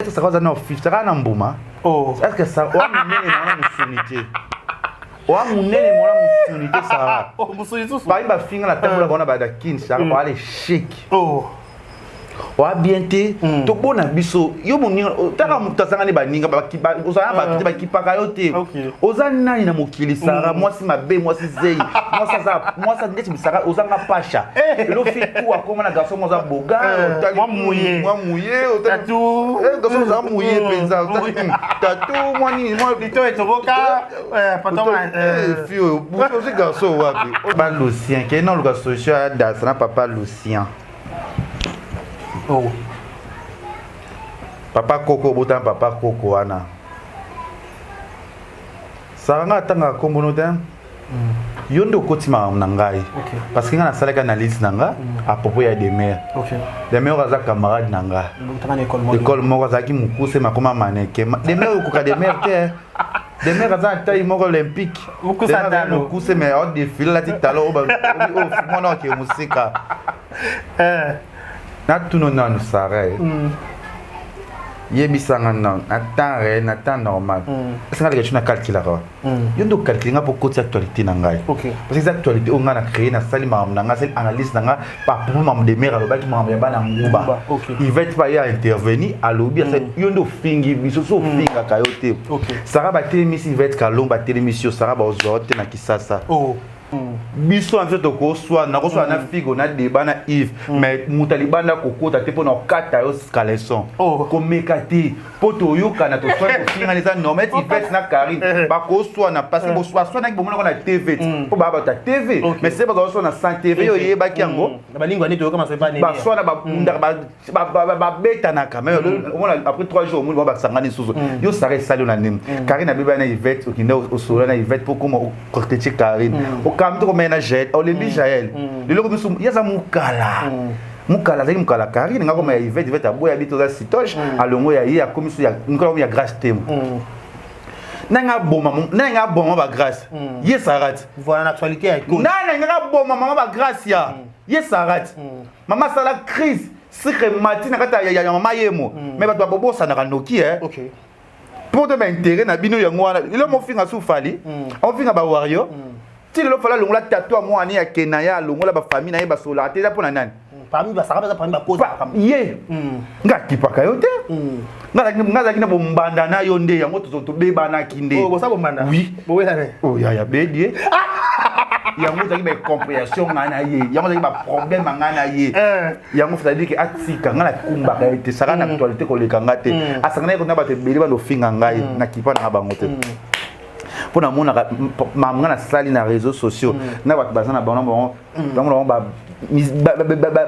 Saka oza na office, saka na mbuma. Oh. Est-ce que ça oa munene na wana musuni te? Oa munene mona musuni te Sarah. Oh, musuni susu. Ba ba finga na tambola bona ba da kin Sarah ba le chic. Oh. Oa bien te tobona biso yo moninga taka moto azanga ne baninga ozala na bato te bakipaka yo te oza nani na mokili Sarah mwasi mabe mwasi zeyi mwasi aza mwasi ndeti Sarah ozanga pasha elo fi tu akoma na garçon moko aza boga mwa mouye mwa mouye tatu garçon oza mouye mpenza tatu mwa nini mwa lito etoboka patron fi oyo ozi garçon wapi ba Lucien kei na oluka solution ya dasa na papa Lucien. Oh. Papa koko obotana papa koko wana Sara nga atangaka nkombo no te. Yo nde okoti makambo na ngai parce que ngai nasalaki analyse na nga à propos ya Demer. Demer aza camarade na nga école moko, azalaki mokuse makoma maneke. Demer okoka Demer te. Demer aza na taille moko olympique, mokuse mais aodefile alati talon mwana oke mosika. Natuno nanu Sara, yebisanga nanu na temps réel, na temps normal, esenga leka na calculaka. Yo nde ocalcule nga mpo okoti actualité na ngai parce que eza actualité oyo ngai na créé, nasali makambo na ngai, asali analyse na ngai papo makambo Demer alobaki, makambo ya bana nguba. Ivete pa ye aintervenir, alobi asali. Yo nde ofingi biso so ofingaka yo te Sara. Batelemisi Ivete Kalombo, batelemisi yo Sara, baozwa yo te na Kisasa. Biso na biso tokoswana, nakoswana na Figo na Deba na Yves, mais moto alibanda kokota te mpona okata yo caleçon. Komeka te mpo toyokana, toswani, tofingana, eza normal. Eti Ivete na Karine bakoswana parce que baswanaki, bomonako na TV mpo baya bato ya TV, mais se bazala sans TV oyo oyebaki yango. Baswana, babundaka, babetanaka, mais omona après 3 jours omoni bango basangani lisusu. Yo Sara, esali yo na nini? Karine abeba na Ivete, okende osolola na Ivete mpo koma ocritiquer Karine, okami to komaya na Jael, olembi Jael. Leloko biso ye aza mokala, mokala azalaki mokala Karine nga koma ya Ivete. Ivete aboya bi toza sitoche alongo ya ye, akomi so ya Grâce Temo. Nanga aboma, nanga aboma bagrâce ye Sara ti. Voilà l'actualité ya nana ngaka aboma mama bagrâce ya ye Sara ti. Mama asala crise, sucre mati na kati ya mama yemo, mais bato babobosanaka noki mpo te baintérêt na bino yango wana. Lelo mofinga su Fally, amofinga bawario ti lelo. Fally alongola tato ya mwana ya kena ye, alongola bafamille na ye, basololaka te. Eza mpo na nani? Parmi basaka baza parmi bakoza. Ye nga akipaka yo te. Nga azalaki na bombanda na yo nde yango tobebanaki nde. Oui, yaya bedie yango ezalaki baincompréhension ngai na ye, yango ezalaki baproblème ya ngai na ye. Yango c'est-à-dire que atika ngai nakumbaka ye te. Saka na actualité koleka nga te, asangana ye na bato ebele bando ofinga ngai, nakipa nanga bango te mpo namonaka makambo ngai nasali na réseaux sociaux na bato baza na bango, bango bango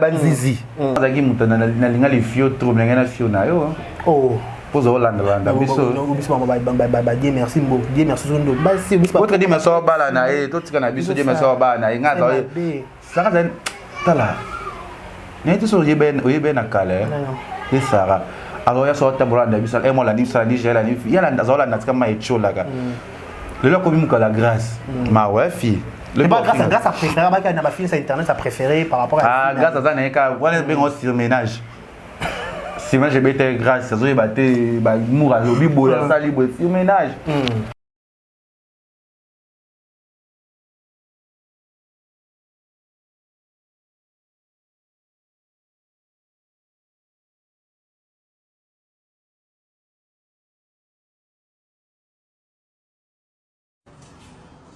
banzizi. Azalaki moto nalinga lifio trop, ndenge na fio na yo mpo oza olandalanda biso. Badie merci mbo die merci zondo basi. Otre die merci obala na ye, totika na biso. Die merci obala na ye, ngai azali Sara azali tala naye te. So oyebe na kala ye Sara azoya so otambola landa biso mo alandi biso, alandi Jael, alandi ye, azolanda tika ma etiolaka. Lelo akomi mokala Grâce mawa fi. Grâce, grâce à préféré, bah, na ba film sur internet, ça préféré par rapport à. Ah, grâce aza na ye kaka wana bengo surménage. Surménage ebeta grâce, azoyeba te bamour, alobi boye, asali boye, surménage.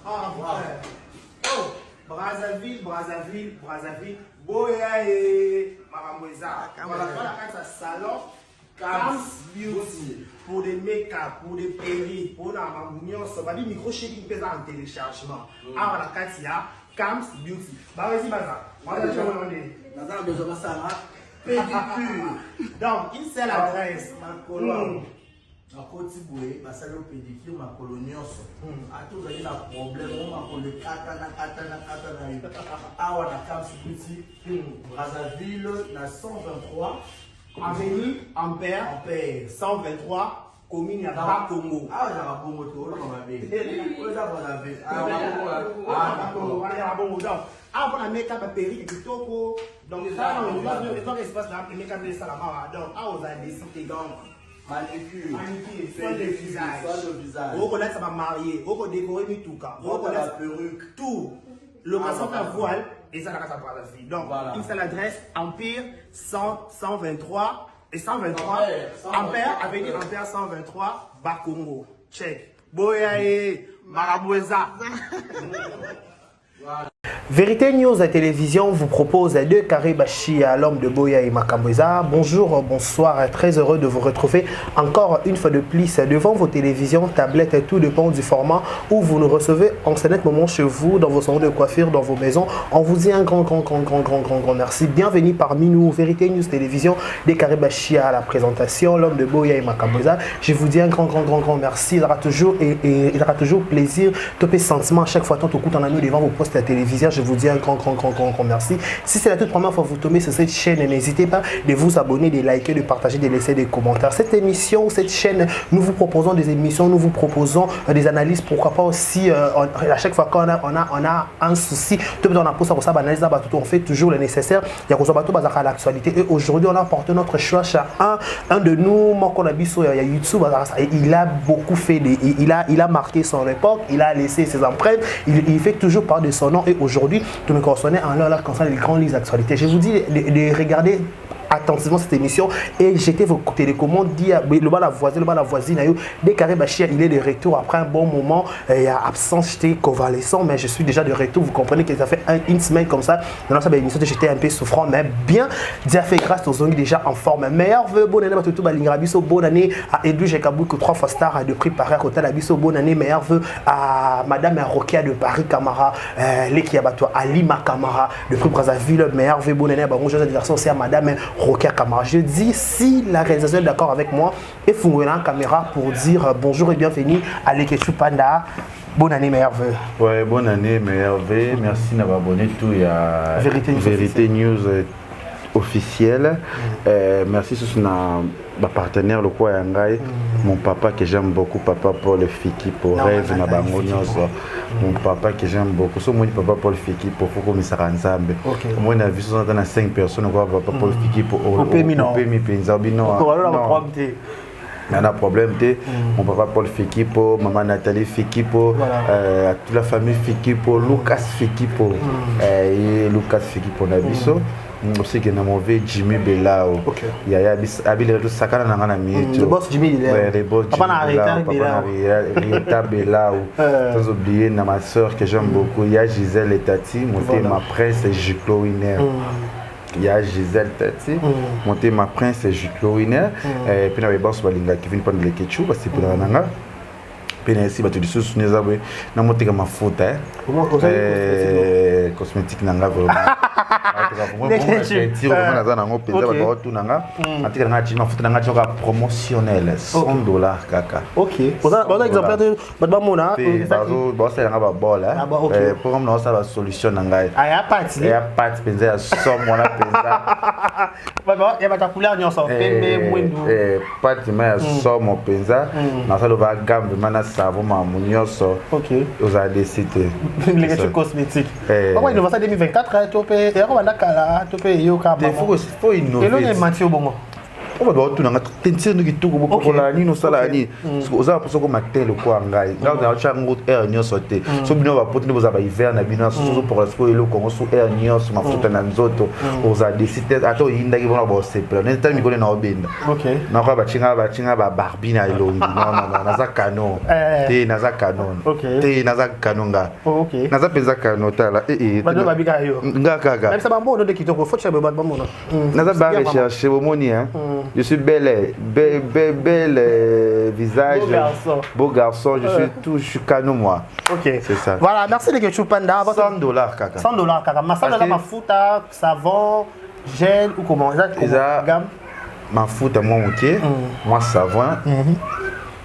Ah, ouais. Oh, Brazzaville, Brazzaville, Brazzaville, boya e makambo eza. Voilà, voilà kati ya salon Cams Beauty pour des make-up, pour des perruques, pour na makambo nyonso. Babi micro shaking mpe eza en téléchargement. Awa na kati ya Cams Beauty. Barezi baza. Naza na besoin basala pédicure. Donc, une seule adresse. Makolo nakoti boye, basali yo pédicure makolo nyonso. Ata ozali na problème o makolo ekatana katana katana yo, awa na Cams Beauty, Brazzaville, na 123 Avenue Ampère, Ampère. 123, commune ya Bakongo. Awa ezaka bongo te, oloba mabe, oyo eza Brazzaville. Wana ya bongo. Donc, awa mpona make-up, baperruque kitoko. Donc, ezaka espace na make-up nde esalama awa. Donc, awa ozala décidé. Donc. Manicure. Manicure, soin de visage. Soin de visage. Okolatisa bamarie, okodécorer mituka, okolata perruque. Tout. Location Ah, ya voile eza na kati ya Brazzaville. Donc, Voilà. une seule adresse, Empire 100, 123 et 123. Ampère, 123. Ampère, avenue Ampère 123, Bakongo. Check. Boya ye, makambo eza. Vérité News à télévision vous propose deux carrés Bachia, l'homme de Boya et Makambo eza. Bonjour, bonsoir, très heureux de vous retrouver encore une fois de plus devant vos télévisions, tablettes, tout dépend du format où vous nous recevez en ce net moment chez vous, dans vos salons de coiffure, dans vos maisons. On vous dit un grand, grand, grand, grand, grand, grand, grand merci. Bienvenue parmi nous, Vérité News Télévision, des carrés Bachia à la présentation, l'homme de Boya et Makambo eza. Je vous dis un grand, grand, grand, grand merci. Il aura toujours, et il aura toujours plaisir, topé sentiment à chaque fois tant au coup en nous devant vos postes à télévision. Je vous dis un grand, grand, grand, grand, grand merci. Si c'est la toute première fois que vous tombez sur cette chaîne, n'hésitez pas de vous abonner, de liker, de partager, de laisser des commentaires. Cette émission, cette chaîne, nous vous proposons des émissions, nous vous proposons des analyses. Pourquoi pas aussi, à chaque fois qu'on a, on a, on a un souci, tout le monde a ça, analyse, on fait toujours le nécessaire. Il y a l'actualité. Et aujourd'hui, on a porté notre choix chez un de nous, moi, qu'on a vu sur YouTube, il a beaucoup fait, il a marqué son époque, il a laissé ses empreintes, il fait toujours part de son nom. Et aujourd'hui, tout me correspondait en l'heure là concernant les grandes lignes d'actualité. Je vous dis de regarder attentivement cette émission et jetez vos télécommandes, dire le bas la voisine, le bas la voisine, dès Carré Bachir, il est de retour après un bon moment, il y a absence, j'étais convalescent, mais je suis déjà de retour. Vous comprenez que ça fait une semaine comme ça, dans cette émission, j'étais un peu souffrant, mais bien, Dieu a fait grâce aux ondes déjà en forme. Meilleur vœu, bonne année, tout balingra biso, bonne année à Edwige Kaboukou, 3 fois star de prix par Hotel Abisso, bonne année, meilleur vœu à Madame Rokia de Paris Camara, l'Ekiabato, Alima Camara de prix Brazzaville, meilleur vœu, bonne année, bon, joyeux anniversaire aussi à Madame Rokia Camara. Je dis si la réalisation est d'accord avec moi et la caméra pour dire bonjour et bienvenue à Leketchou Panda. Bonne année, meilleurs vœux. Ouais, bonne année, meilleurs vœux. Merci d'avoir abonné tout. Il y a Vérité News Vérité News officielle. Merci sur ma partenaire le quoi Yangai, mon papa que j'aime beaucoup, papa Paul Fiki pour rêve na bango nyonso. Mon papa que j'aime beaucoup, so moi papa Paul Fiki pour foko misaka nzambe. Moi na vu so na 5 personnes quoi papa Paul Fiki pour Opemi non. Opemi penza bino. Pour problème te. Nana problème te. Mon papa Paul Fikipo, maman Nathalie Fikipo, toute la famille Fikipo, Lucas Fikipo, et Lucas Fikipo na biso. Aussi que na mauvais Jimmy Belao. Il y a Abile tout sakana na ngana mi. Le boss Jimmy Belao. Ouais, le boss Papa na Jimmy Belao, papa na Rita Belao. Sans oublier na ma soeur que j'aime beaucoup, il y a Gisèle et Tati, monté ma prince et Juclo Winner. Il y a Gisèle Tati, monté ma prince et Juclo Winner. Et puis na boss balinga Kevin Pande le Ketchou parce que pour la nanga. Puis na esi bato lisusu neza boye na moteka mafuta cosmétique nanga vraiment. Vraiment naza nango mpenza bato baotuna nga atika nanga ti mafuta nanga ti promotionnel $100 kaka. Ok. Oza exemplaire bato bamona baosala nga babol programme naosala basolution na ngai. Aya pati. Eya pati mpenza ya somo wana mpenza. Ya bato ya couleur nyonso pembe mwindu. Pati ma ya somo mpenza nasala ova gamme vraiment na savon mamu nyonso. Ok. Ozala desi te. Leketchou cosmétique. Papa innovation 2024 to pe eyako banda kala to pe yoka Te faut innover. Elongi emati yo bongo. Po bato baotuna nga tentire ndoki kitoko bokokola nini osala nini ozala mposa okoma te lokola ngai ngai ozala yango aire nyonso te so bino bapoti nde bozala bahiver na bino sozopokola sikoyo eloko yango so aire nyonso mafuta na nzoto ozala desi te ata oyindaki mpona bosepela neti mikolo na obenda nakoya batinga babarbi na elongi non naza canon te naza canon te naza canon nga naza mpenza canon tala nga kaka naza ba recherche bomoni hein. Je suis belle, belle, belle, belle visage, beau garçon, beau garçon, je suis tout, je suis canon moi. Ok, c'est ça. Voilà, merci les Ketchou Panda. $100 kaka. $100 kaka. Ma $100 mafuta, savon, gel ou comment? Eza gamme. Mafuta moi ok, moi savon.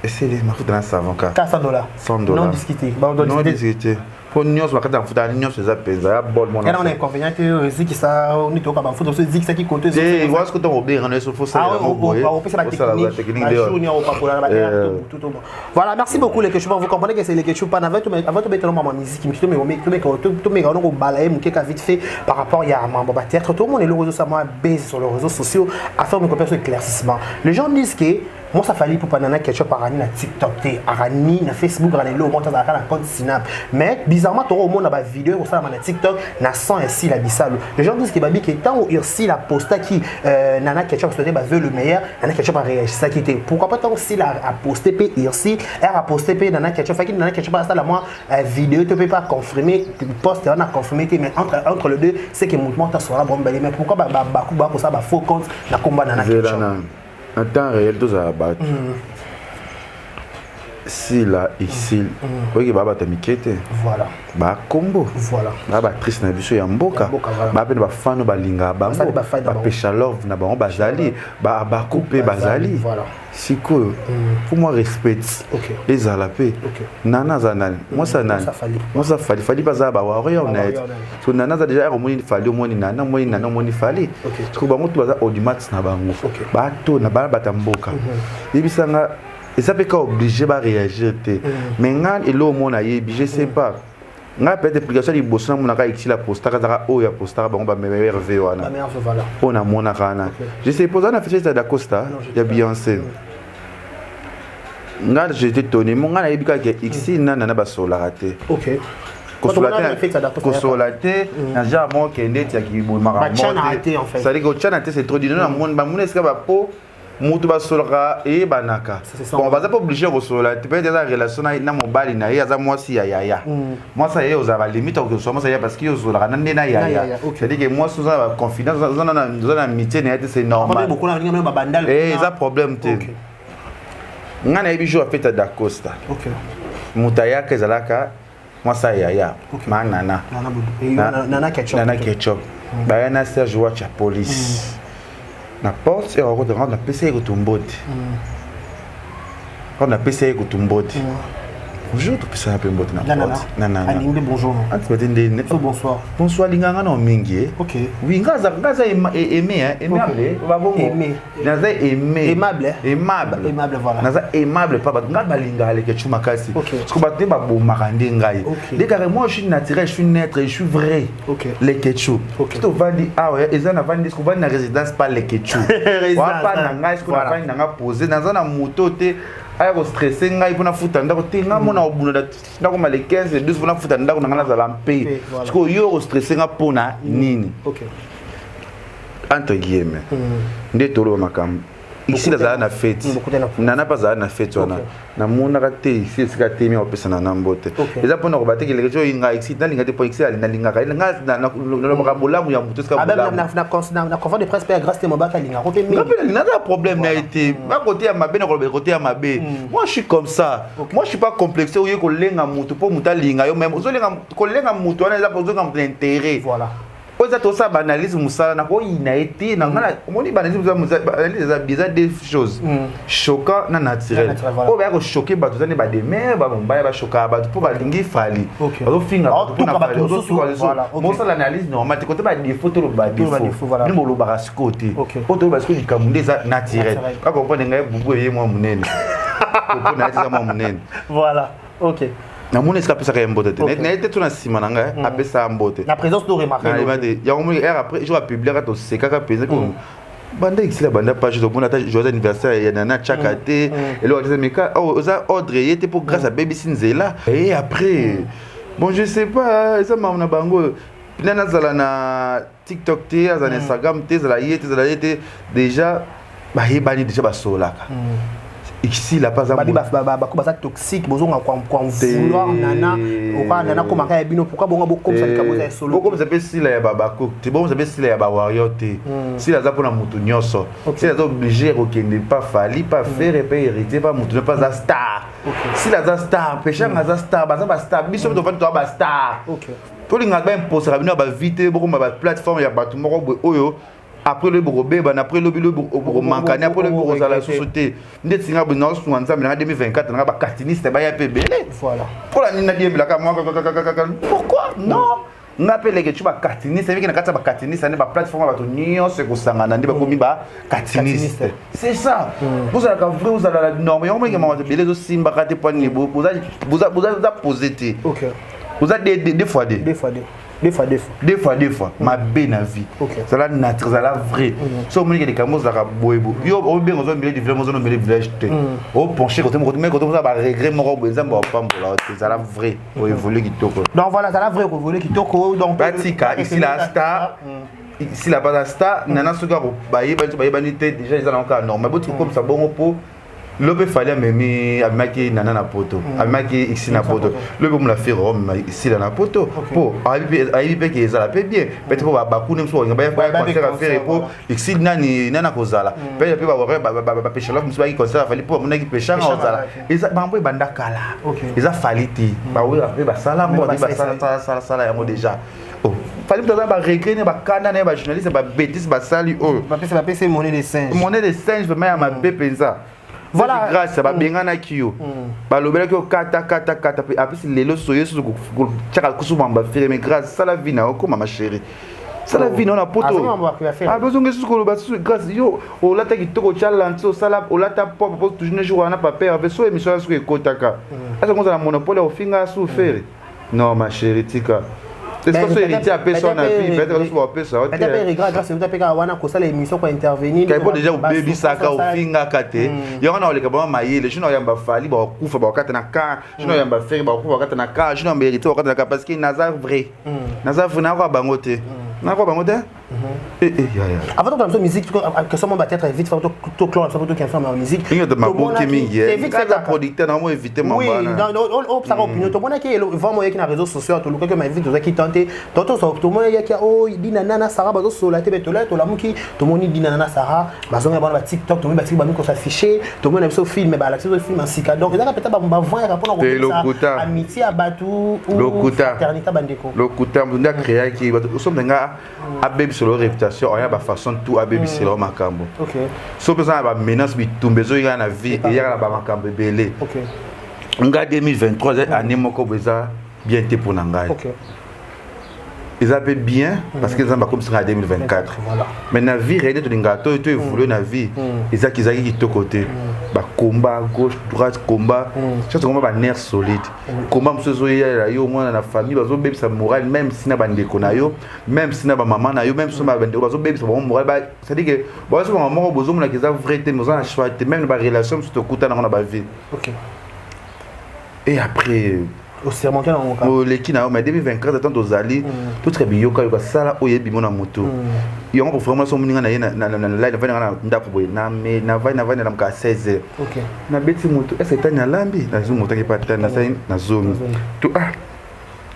Et c'est les mafuta na savon kaka. $100. $100. Non discuté. Non discuté. Po nyonso bakati ya mafuta nyonso eza mpenza ya bol mona. Yana inconvénient te ezikisa nini toyoka bafuta so ezikisaki kote. Te wana soki ntango obengana nyonso fo salela yango boye opesa osala batechnique bajour ni opakola ba air tout tout. Voilà, merci beaucoup les Ketchou. Vous comprenez que c'est les Ketchou Panda. Avant de mettre ma musique, tout mes gars balayer mukeka vite fait par rapport à mambo ba théâtre. Tout le monde est le réseau ça moi baise sur les réseaux sociaux afin de me comprendre éclaircissement. Les gens disent que Mwasi Fally Ipupa Nana Ketchup arani na TikTok te, arani na Facebook, arani eloko moko azalaka na compte Snap. Mais bizarrement toko omona ba vidéo ekosalama na TikTok na 100 Ursile Bisalu. Les gens disent que babi ke ntango Ursile apostaki Nana Ketchup souhaité ba veut le meilleur, Nana Ketchup aréagisaki te. Pourquoi pas ntango Sila aposte mpe Ursile, ere aposte mpe Nana Ketchup, faki Nana Ketchup asala mwa vidéo to mpe pas confirmer poste wana, confirmer te, mais entre les deux, c'est que mouvement tasola bango mibale. Mais pourquoi baku bakosala ba faux compte na komba Nana Zela Ketchup? Na temps réel, tozala bato. Sila, Ursile, oyoki baa bato ya mike te. Bakombo baa baactrice na biso ya mboka. Ya mboka, voilà. Baa mpe na bafans balingaka bango. Basali bafans na bango. Bapesha love na bango, bazali baku mpe bazali. Sikoyo faut mwa respect ezala mpe. Nana aza nani? Mwasi ya nani? Mwasi ya Fally. Mwasi ya Fally. Fally mpe aza bawarrior na ye. Bawarrior na ye. So Nana aza déjà, omoni Fally, omoni Nana, omoni Nana, omoni Fally. Siko bango to baza audimat na bango. Bato na bana bato ya mboka, yebisanga, eza mpe ka obligé baréagir te. Mais nga eloko moko nayebi, je sais pas, ngai peut-être application ya liboso namonaka Ursile apostaka, azaka oyo apostaka bango bamerve wana. Bamerve, voilà. Oyo namonaka wana, je sais pas, oza na fête ya Dacosta ya Beyoncé. Nga j'étais étonné mo, ngai nayebi kaka Ursile na Nana basololaka te. Kosola te, kosola te na genre moko kende etiaki boyemaka. Batianaka te, en fait. C'est-à-dire kotiana te, c'est trop dit. Namoni bamoni esika bapo mutu basololaka, eyebanaka. Ça, c'est ça. Bon, baza mpe obligé ya kosolola te. Peut-être aza relation na mobali na ye, aza mwasi ya yaya. Mwasi ya ye ozala balimite akosola mwasi ya yaya, parce que ye ozolaka na nde na Na yaya. yaya, ok. C'est-à-dire que mwasi oza na baconfidence, oza na amitié na ye te, c'est normal. Eh, eza problème te. Ngai nayebi jour afête ya Dacosta, moto ayaka ezalaka mwasi ya yaya ma Nana. Nana Ketchup. Nana Ketchup baya na Serge Watch ya police na porte ekakota. Napesa ye kutu mbote, napesa ye kutu mbote, bonjour, topesana mpe mbote na porte na Nana. Alingi bonjour. Antibate nde. So bonsoir. Bonsoir, alinganga na mingi e. Oui, nga aza aimé, hein, aimable babongo. Aimé. Naza aimé. Aimable, hein? Aimable. Aimable, voilà. Naza aimable pa bato, nga balingaka Leketchou makasi. Parce que bato nde babomaka nde ngai. Nde kaka moi, je suis naturel, je suis neutre, je suis vrai. Leketchou, tovandi awa, eza navandi, soki ovandi na résidence pa Leketchou wapa na ngai, soki navandi na nga posé, naza na moto te aya kostresser ngai mpona futa ndako te. Ngai mona obunda ndako ma le 15, le 12 mpona futa ndako na ngai, nazala mpe. Sikoyo yo kostresser nga mpona nini? Entre guillemets, nde toloba makambo. Ici nazala na fête, Nana mpe azala na fête wana. Namonaka te isi esika temi apesa Nana mbote. Eza mpona koba te keleke oyo ngai isi nalinga te, mpo isi nalingaka ngai, nalobaka bolamu ya moto esika bolamu. Na conférence de presse mpe ya Grâce te, mobaki alingako mpe mingi. Nga mpe naza problème na ye te. Bakote ya mabe, nakoloba kote ya mabe. Moi, je suis comme ça. Moi, je suis pas complexé. Oye kolenga motu mpo motu alinga yo, même ozolenga, kolenga motu wana eza ozolenga motu na intérêt. Oyo eza tosala baanalyse, mosala nakoyina ye te. Na ngai omoni baanalyse eza deux choses, choquant na naturel. Naturel, voilà. Oyo baya kochoquer bato eza nde bademere, bamombaya bachokaka bato mpo balingi Fally. Bazofinga bato mpona Baotuka bato Fally. mosusu. Ozotuka lisusu. Mosala analyse normal te, kote badéfaut, toloba Toloba badéfaut. défaut, voilà. Nde bolobaka sikoyo te. Oyo toloba sikoyo, likambo nde eza naturel. Naturel. Bacomprendre ngai, bubu eye mwa monene, popo na ye te eza mwa monene. Voilà, ok. Namoni esika apesaka ye mbote te. Ok. Na ye te, to na nsima na ngai apesaka mbote. Na présence to remarqué. Nayeba te yango moni heure après jour apubliaka, tosekaka mpenza. Banda esila, banda page, tomona ata joyeux anniversaire ya Nana tiaka te, eloko te. Mais ka oza ordre ye te mpo Grâce abebisi nzela. Et après, bon, je sais pas, eza makambo na bango. Nani azala na TikTok te, azala na Instagram te, ezala ye te, ezala ye te. Déjà bayebani, déjà basololaka. Isila mpe aza Babi bako baza toxique, bozonga kwa vouloir Nana oka Nana komaka ya bino. Pourquoi bongo bokomisa likambo eza ya solo? Bokomisa mpe sila ya babako te, bokomisa mpe sila ya bawarrior te. Sila aza mpona motu nyonso. Sila aza obligé kokende pa Fally, pa Ferre, pa Héritier, pa motu mpe aza star. Sila aza star, Peshanga aza star, baza bastar. Biso mpe tovandi, toza bastar. Tolingaka baimposaka bino ya bavie te, bokoma baplateforme ya bato moko boye oyo après lobi bokobebana, après lobi lobi bokomankani, après lobi bokozala lisusu te. Nde tinga boye, naosunga Nzambe nanga 2024 nanga bacartiniste baya mpe ebele. Mpola nini nadiembelaka mwa? Pourquoi non? Nga mpe leke tu bacartiniste ebiki na kati ya bacartiniste nde baplateforme ya bato nyonso ekosangana nde bakomi bacartiniste. C'est ça, bozalaka vrai, ozala na norme. Yango monike makambo ebele ezosimbaka te. Mpo nini? Boza posé te. Oza deux fois deux. Deux fois deux. Deux fois, deux fois. Deux fois, deux fois. Mabe na vie. Zala naturel, zala vrai. So omoni ke likambo ozalaka boye boye, yo obenga ozo milieu du village, ozo milieu du village te, openche kote moko, mais kote moza baregret moko boye. Nzambe apambola te. Zala vrai, oévolue kitoko. Donc voilà, zala vrai, oévolue kitoko. Donc batika ici la star, ici la baza star. Nana soki bayebani, bayebani te, déjà eza nango kaka normal. Botika komisa bongo mpo lobi Fally amemi, amemaki Nana na Poto, amemaki isi na Poto. Lobi omona Ferre omema Isila na Poto, mpo ayebi mpe ke ezala mpe bien. Peut-être mpo bakuni mosusu balinga baya concert ya Ferre, mpo isi nani nani akozala. Peut-être mpe bapeshalaf mosusu bayaki concert ya Fally mpo bamonaki Peshanga ozala. Eza bango ebanda kala, eza Fally te. Bawera mpe basala ngo, basalasala yango déjà. Fally moto aza baregret ne, bakanda na ye, bajournaliste babétise basali oyo. Bapesa monnaie de singe. Monnaie de singe vraiment ya mabe mpenza. Voilà. Grâce babenganaki yo, balobelaki yo kata kata kata mpe apesi. Lelo so ye susu tiaka kusu mamba Ferre. Mais Grâce, sala vie na yo, koma ma chérie, sala vie na yo na Poto. Abozongi susu koloba susu. Grâce, yo olata kitoko, tia lanti, osala olata propre po toujours jour wana paper ave so émission ya suku ekotaka asa kozala monopole ya ofinga su Ferre. Non, ma chérie, tika. C'est so Héritier apesa wana vie, peut-être basusu bapesa. Peut-être Grâce euta mpe kaka wana kosala émission, kointervenir. Po déjà obebisaka, ofingaka te. Yango na oleka bama mayele. Jour na oyamba Fally, bakokufa, bakokata na ka. Jour na oyamba Ferre, bakokufa, bakokata na ka. Jour na oyamba Héritier, bakokata na ka, parce que naza vrai, naza vrai. Nakoka bango te, nakoka bango te. Avant tokona biso musique, question mo peut-être vite fait, toclore biso po tokende faire musique. Maboki mingi, kaza producteur na mo éviter. Oui, opesaka opinion. Tomonaki vraiment oyaki na réseaux sociaux, tolukaki ma vite, tozwaki temps te. Tomonaki o Dina Nana Sara bazosola te, tola tolamuki, tomoni Dina Nana Sara bazonga bana ba TikTok, tomoni batiki bami kosaffiche, tomoni na biso film, balakisi biso film ya sika. Donc ezaka peut-être bavent yaka mpona kobebisa amitié ya bato, fraternité bandeko. Lokuta. Moto nde acréaki bato osombe nga abebisela réputation, oya bafaçon tout abebisela makambo. So mpe eza na bamenace, bitumba ezoyaka na vie, eyaka na bamakambo ebele. Nga 2023 eza année moko boye eza bien te mpo na ngai. Eza mpe bien parce que Nzambe akomisaka na 2024. Mais na vie réelle, tolingaka to évolue na vie. Ezaki, ezalaki kitoko te. Bakomba gauche, droite, komba surtout komba banerf solide, komba mosusu ezoyela yo omwana na famille bazobebisa moral, même si na bandeko na yo, même si na bamama na yo, même si na bandeko bazobebisa bango moral. C'est-à-dire que bazo bango moko bozomonaka eza vrai te, mais oza na choix te. Même na barelation mosusu tokutana yango na bavie et après osurmonte nango kaka. Oleki na yo. Mais 2024 atan tozali, totika biyokayoka. Sala oyo ebimo na moto yango. Po vraiment so moninga na ye navandi nga na ndako boye, navandi, navandi, nalamuka ya 16 heures, nabeti moto ese etani, alambi, nazwi moto angi pa tani, nasali, nazongi to ah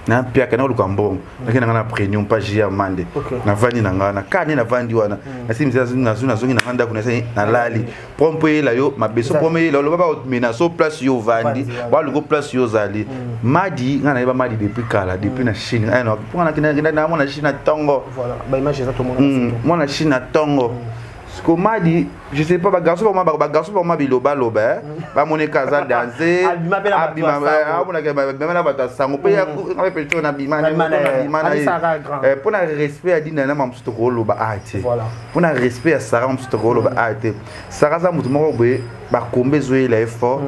nampiaka, naoluka mbongo, nake na nga na premium pa jia mande. Navandi na nga na ka nde navandi wana, nasili nazwi, nazongi na nga ndako, nasali, nalali. Po mpo eyela yo mabeso, po eyela oloba baomena so place yo ovandi, baluka place yo ozali. Madi nga nayeba Madi depuis kala, depuis na Chine. Mpo namona Chine na ntongo, mwana Chine na ntongo. Siko Madi, je sais pas, bagarçon bama, bagarçon bama bilobaloba, bamoneka aza danse, amonaka bima na bato ya sango mpe mpe na bima na ye. Mpo na respect ya Dina na mamosusu, tokoloba a te. Mpo na respect ya Sara mosusu, tokoloba a te. Sara aza motu moko boye, bakombe ezoyela ye fort.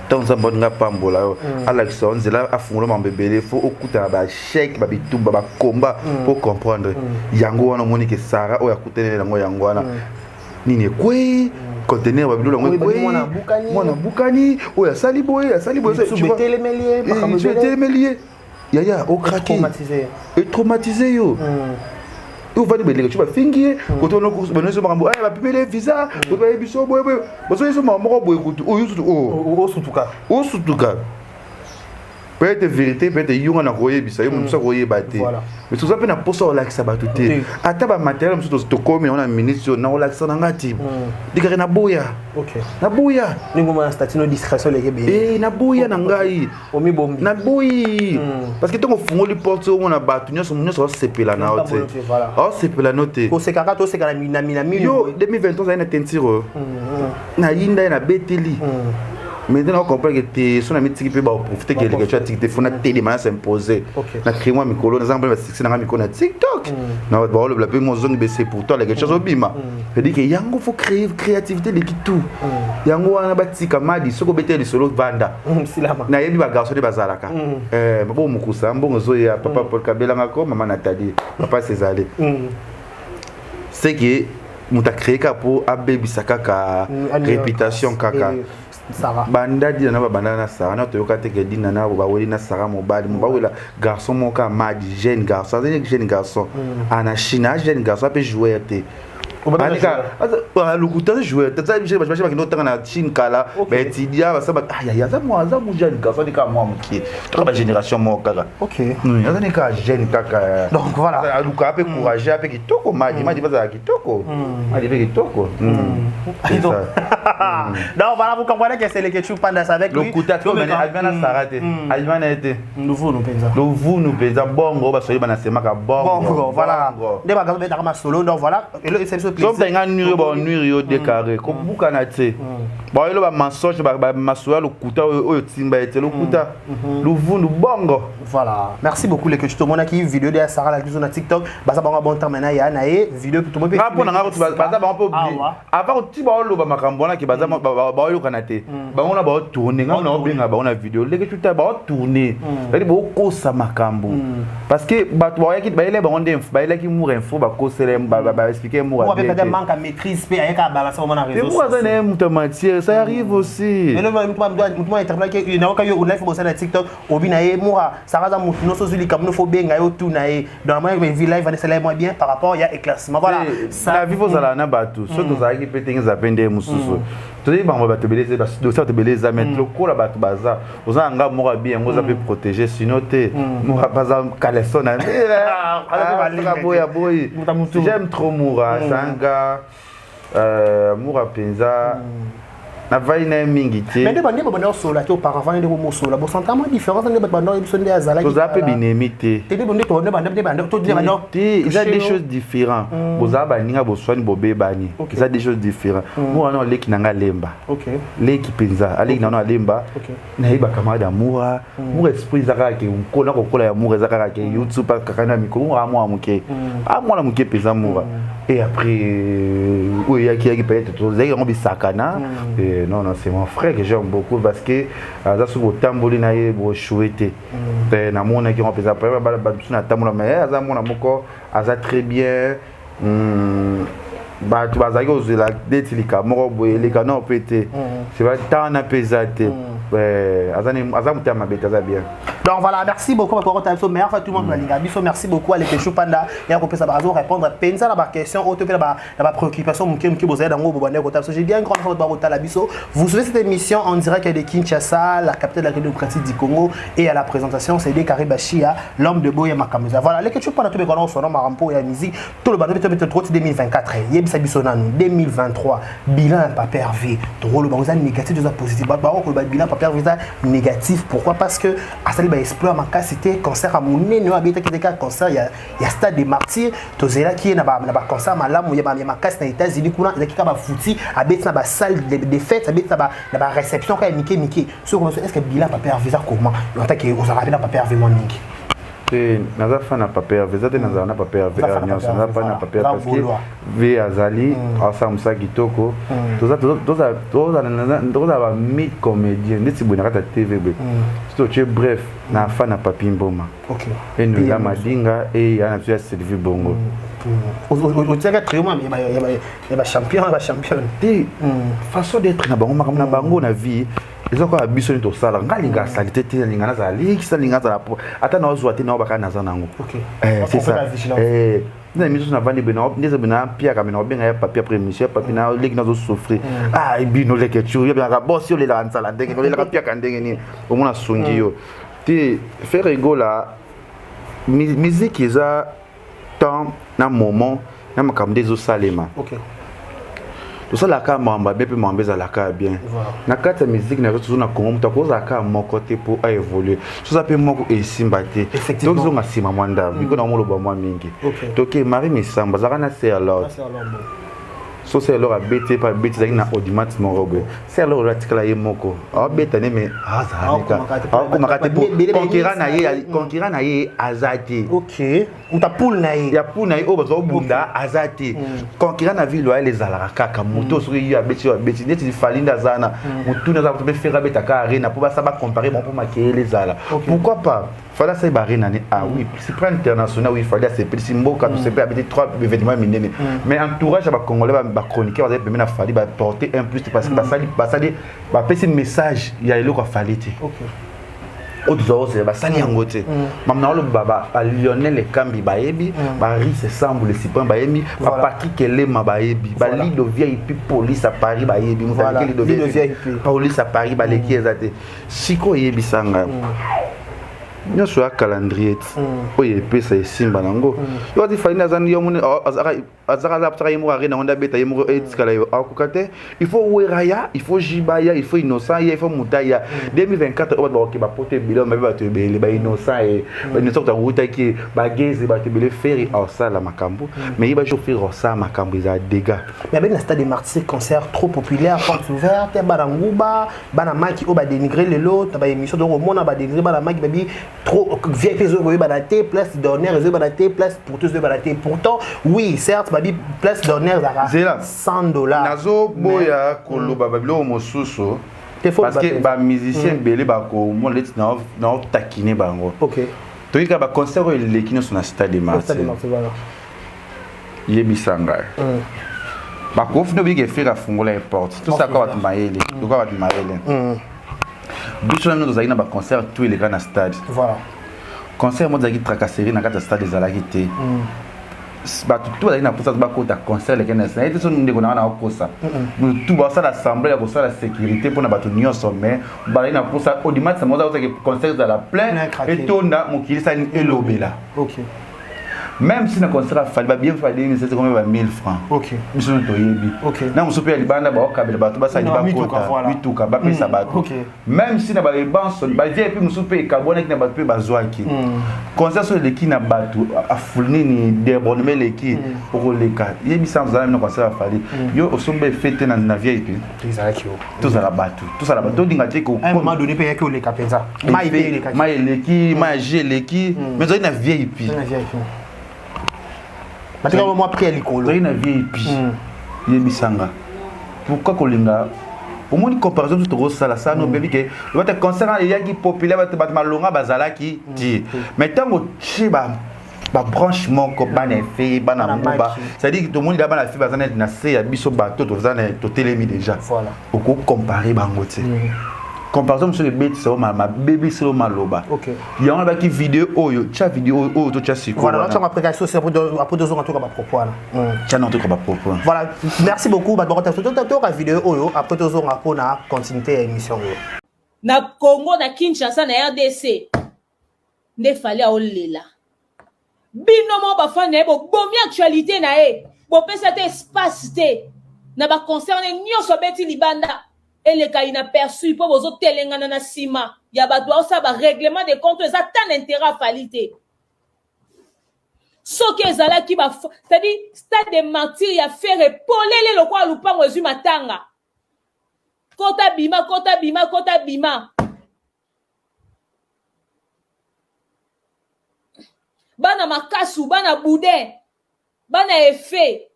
Ntango Nzambe alinga pambola yo, alakisa yo nzela, afungola mambo ebele, fo okutana baéchec, babitumba, bakomba po comprendre yango wana. Omoni ke Sara oyo akutaneli yango, yango wana nini ekwei, conteneur babiloko yango ekwei, mwana bukani oyo asali boye, asali boye, etelemeli ye. Yaya, okrake, etraumatise yo. Ovandi beleka ti bafingi ye kote banoso makambo aya, bapimeli visa kote, bayebi so boye boye, bazoyebi so makambo moko boye kutu oyo sutu osutuka. Osutuka. Peut-être vérité, peut-être yo nga na koyebisa yo, mosusu akoyeba te. Mais toza mpe na mposa olakisa bato te. Ata bamatériel mosusu tokomi yango na minute oyo, na kolakisa na nga te. Dikaka naboya, naboya. Naboya na ngai, naboyi, parce que ntongo ofungoli porte, omona bato nyonso nyonso aosepela na yo te, aosepela no te. Yo 2023 azali na teinture oyo nayinda ye, nabeteli. Maintenant ocomprendre ke te, so na mitiki mpe baprofite ke Leketchou atiki te, fo natelema, na s'impose, na crée mwa mikolo, naza mpe basuccès nanga mikolo na TikTok, na baolobela mpe mozongi bese. Pour toi, Leketchou azobima, c'est-à-dire ke yango faut créer, créativité eleki tout. Yango wana batika madi, soki obeteli lisolo, vanda. Nayebi bagarçon nde bazalaka bo mokusa mbongo ezoya. Papa Paul kabelangako, mama Nathalie, papa Césale, c'est que moto acréé kaka mpo abebisa kaka réputation kaka. Banda Dina na babanda na Sara na toyoka te ke Dina na baweli na Sara mobali bawela garçon moko amadi, jeune garçon, azali jeune garçon ana Chine, a jeune garçon ape joueur te, lokuta, aza joueur te, bakende otanga na Chine kala, baétudia basaba. Aza mwa, aza mu jeune garçon, ani kaka mwa mokie, toka bagénération moko kaka, aza ni kaka jeune kaka. Donc voilà. Aluka ape courage, ape kitoko, madi madi bazala kitoko, madi mpe kitoko. Donc voilà, vous comprenez que c'est Leketchou Panda avec lui. Lokuta, alima na Sara te, alima na ye te. Luvunu mpenza. Luvunu mpenza, bongo basoli banasemaka bongo. Voilà nde bagaso betaka masolo. Donc voilà, elo c'est biso. So mpenga nuire yo, banuire yo de carré kobukana te, baoyelo bamensonge, bamasolo ya lokuta oyo timba ye te, lokuta, luvunu, bongo. Voilà, merci beaucoup Leketchou. Tomonaki vidéo de ya Sara la biso na TikTok, baza bango bon terme na ya na ye vidéo. Tomoi mpo na nga baza bango mpo avant ti baoloba makambo wana ke baza baoyokana te, bango na baotourne, ngai na obenga bango na vidéo, Leketchou ta baotourne, c'est-à-dire baokosa makambo parce que bato bayaki bayele bango nde bayelaki Mour info, bakosele, baexplike Mour. Manque à maîtrise mpe ayeka balancer vraiment na réseau. Mour aza na ye moto ya matière, ça arrive aussi. Mutu interpellaki, nayoka yo live bosala na TikTok, obi na ye Moura Sara aza motu nyonso ozwi likambo nofo obenga ye, otuna ye. Donc moi vi live wana esala ye mwa bien par rapport ya éclaircissement. Voilà. Na vie ozala na bato, so tozalaki mpe ndenge eza mpe nde mosusu, toyebi bango bato ebele, dossier bato ebele eza, mais lokola bato baza, oza na nga moko abi yango, oza mpe protégé, sinon te Moura baza caleçon na boya boyi. J'aime trop Moura, c'est un gars, Moura mpenza navai na ye mingi te. Mais nde bande babanda osola te auparavant, nde bomosola bosanta mwa différence, nde bato banda biso nde azalaki. Tozala mpe binemi te. Te, nde nde banda nde banda to nde banda. Te, eza des choses différentes. Bozala baninga, boswani, bobebani, eza des choses différentes. Moura wana oleki na nga alemba, leki mpenza, aleki na wana alemba, nayeba camarade ya Moura. Moura esprit eza kaka ke nkola kokola ya Moura, eza kaka ke YouTube kaka na mikolo. Moura amwana moke, amwana moke mpenza Moura. Et après oyo eyaki yaki, peut-être tozalaki yango bisakana. Non, non, c'est mon frère que j'aime beaucoup parce que aza, soki otamboli na ye, boéchoué te. Namonaki yango mpenza bato mosusu natambola, mais aza mwana moko aza très bien. Bato bazalaki kozwela neti lika moko boye, eleka nao mpe te, c'est vrai, ntan wana mpe eza te, aza moto ya mabe te, aza bien. Donc voilà, merci beaucoup bato bakota biso, meilleur fois tout le monde balinga biso. Merci beaucoup à Leketchou Panda ya kopesa bazo répondre penza na baquestion oyo to mpe na bapréoccupation moke moke bozali nango bobanda kota biso. J'ai bien grand bato bakotala biso. Vous suivez cette émission en direct de Kinshasa, la capitale de la République démocratique du Congo, et à la présentation, c'est Dekari Bashia, l'homme de Boya Makameza. Voilà, Leketchou Panda, tout le monde marampo ya musique, tout le bando to trop 2024, yebisa biso nanu 2023 bilan Papa Hervé, drôle bango négatif, eza positif. Bato bakoloba bilan Papa Hervé eza négatif. Pourquoi? Parce que asali baexploit makasi te, concert ya monene oyo abetaki te, kaka concert ya Stade des Martyrs. Tozelaki ye na baconcert malamu ya makasi na États-Unis kuna, ezalaki kaka bafuti, abeti na basalle de fête, abeti na baréception kaka ya mike mike. Soki est ce que bilan Papa Hervé eza comment, en tant que ozalaka mpe na Papa Hervé mwa mingi? Te, naza fan na Papa Hervé, eza te nazala na Papa Hervé nyonso, naza fan na Papa Hervé parce que ve azali asala mosala kitoko. Tozala bamid comédien ndeti boye na kati ya TV boye, so totie. Bref, na fan na Papi Mboma, enoela Madinga e ya na biso ya Sylvie Bongo. Otiaka trio ya bachampion, ya bachampion. Te, façon d'être na bango, makambo na bango na vie eza kaka biso nini tosala. Ngai alinga asali te te, alinga nazala likisa, alinga azala ata naozwa te, nao bakaka naza nango, c'est ça. Na émission navandi boye, ndeza boye napiaka, me naobenga ya Papi après émission ya Papi, naleki nazosouffrir. Ah, bino Leketchou, yobengaka bosi, olelaka nzala ndenge olelaka, piaka ndenge nini, omona asungi yo te. Ferre Gola, musique eza temps na moment na makambo nde ezosalema. Tosalaka makambo ya bien mpe makambo ezalaka ya bien na kati ya musique na biso. Tozo na Congo, moto akozala moko te mpo aévolue, soza mpe moko esimba te. Tozonga nsima mwa ndambo, miko na moloba mwa mingi. Toke Marie Misambo azalaka na se alors. So se alors abeti ye mpe abeti ezalaki na audimat moko boye. Se alors atikala ye moko aobeta ne mais azalaka akomaka te po concurrent na ye, concurrent na ye aza te. Ok, muta poule na ye. Ya poule na ye oyo bato babunda aza te. Concurrent na vie loyale ezalaka kaka moto soki yo abeti, yo abeti neti Fally nde aza na motuni aza mpe Ferre abetaka arena mpo basa bacompare bango mpo makeyele ezala. Pourquoi pas Fally asali baarena ne? Ah oui, c'est pas international. Oui, Fally asepelisi mboka, tosepe abeti trois événements minene, mais entourage ya bacongolais, bachroniqueur bazali pembeni na Fally, baporte un plus parce que basali basali bapesi message ya eloko ya Fally te. Oyo tozwa kozela basali yango te. Mama na oloba, balionel Ekambi bayebi, barise Sambu le Cyprien bayebi, baPatrick Elema bayebi, balido VIP police à Paris bayebi, moto aleki Lido VIP police à Paris baleki eza te. Sikoyo oyebisanga nyonso ya calendrier ti oyo epesa esimba nango. Yo ati Fally aza yo moni azaka azaka ye moko arena ngo nde abeta ye moko etikala yo akoka te. Il faut Wera ya, il faut Jiba ya, il faut Innocent ya, il faut Muta ya. 2024 oyo bato bakoke bapoto ebele, mabe bato ebele, bainnocent ye, bainnocent kuta wutaki bageze bato ebele. Ferre aosala makambo, mais yeba jour Ferre osala makambo eza dégâts. Mais abendi na Stade de Martyr, concert trop populaire, porte ouverte. Bana nguba, bana maki oyo badénigre lelo na baémission, donc omona badénigre bana maki, babi trop VIP ezokoyebana te, place d'honneur ezoyebana te, place pour tous ezoyebana te. Pourtant oui, certes, babi place d'honneur ezalaka Zela. 100 $. Nazoboya koloba babiloko mosusu parce que bamusicien ebele bakomona neti naotakine bango. Toyei kaka baconcert oyo eleki nyonso na Stade de Stade de Martyr. Martyr, voilà. Yebisa ngai, bakofi nde obiki Ferre afungola ye porte, tosaka bato mayele, toka bato mayele. Biso na bino tozalaki na baconcert tout eleka na stade. Concert moko ezalaki tracasserie na kati ya stade ezalaki te. Bato tu bazalaki na mposa bakota concert eleki na ye te. So ndeko na nga na okosa, motu tu basala assemblée ya kosala sécurité mpona bato nyonso, mais bazalaki na mposa audimat sama ozaki concert ezala plein, Plein craqué. Etonda mokili esali elobela. Même si na concert a Fally babien Fally 2007 combien ba 1000 francs. Biso nyonso toyebi. Na mosusu mpe ya libanda baokabela bato basali Na mituka, bakota voilà. mituka bapesa bato. Même si na baebanso bavip mosusu mpe ekabwanaki na bato mpe bazwaki concert so eleki na bato afuli nini, débordement eleki okoleka. Yebisa ozala na concert a Fally, yo osomba efe te na VIP. Ezalaki yo. Tozala bato, tozala bato, tolinga te. À un moment donné mpe eyaki oleka mpenza, mai mpe elekaki. Mai eleki, mai ya jus eleki, mais ozali na VIP. Na VIP batikaka mwa prix ya likolo. Ozali na VIP. Yebisanga pourquoi kolinga omoni comparaison mosusu tokosala sana obebi ke loba te concert wana eyaki populaire, bato bato malonga bazalaki te, mais ntango tie ba babranche moko, bana efe, bana Bana nguba, maki. C'est-à-dire tomoni da bana fe baza neti na se ya biso, bato toza na totelemi déjà. Okocompare bango te. Comparaison mosusu ebetisa yo mabebisa yo maloba. Yango nabaki video oyo, tia video oyo totya sikoyo. Voilà, natiango après kasi osi après tozonga toka bapropos wana. Tia na toka bapropos. Voilà, merci beaucoup bato bakota toka video oyo, après tozonga mpona continuité ya émission oyo. Na Congo, na Kinshasa, na RDC nde Fally aolela bino mo bafani na ye. Bobomi actualité na ye, bopesa te espace te na baconcert ne nyonso abeti libanda, eleka inaperçu mpo bozotelengana na nsima ya bato baosala barèglement de compte. Eza ta na intérêt a Fally te. Soki ezalaki ba, c'est-à-dire Stade de Martyr ya Ferre polele lokola lupango ezwi matanga, kota bima, kota bima, kota bima. Bana makasu, bana boudin, bana efe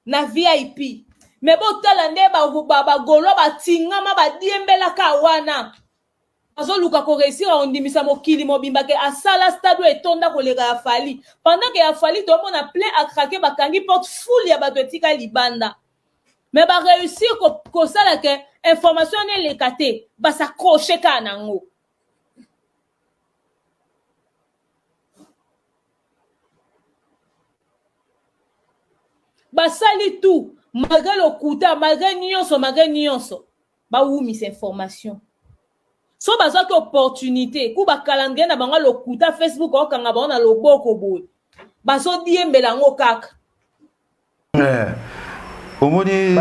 na VIP, me botala nde bagaulois batingama, badiembelaka wana, azoluka koréussir akondimisa mokili mobimba ke asala stade oyo etonda koleka ya Fally, pendant ke ya Fally tomona plein à craquer, bakangi porte, foule ya bato etika libanda, me baréussir kosala ke information wana eleka te, bas'accroche kaka nango. Basali tout malgré lokuta, malgré nyonso, malgré nyonso, bawumisa information. So bazwaki opportunité ku bacalendrier na bango lokuta, Facebook okanga bango na loboko boye, bazodiembela yango kaka. Omoni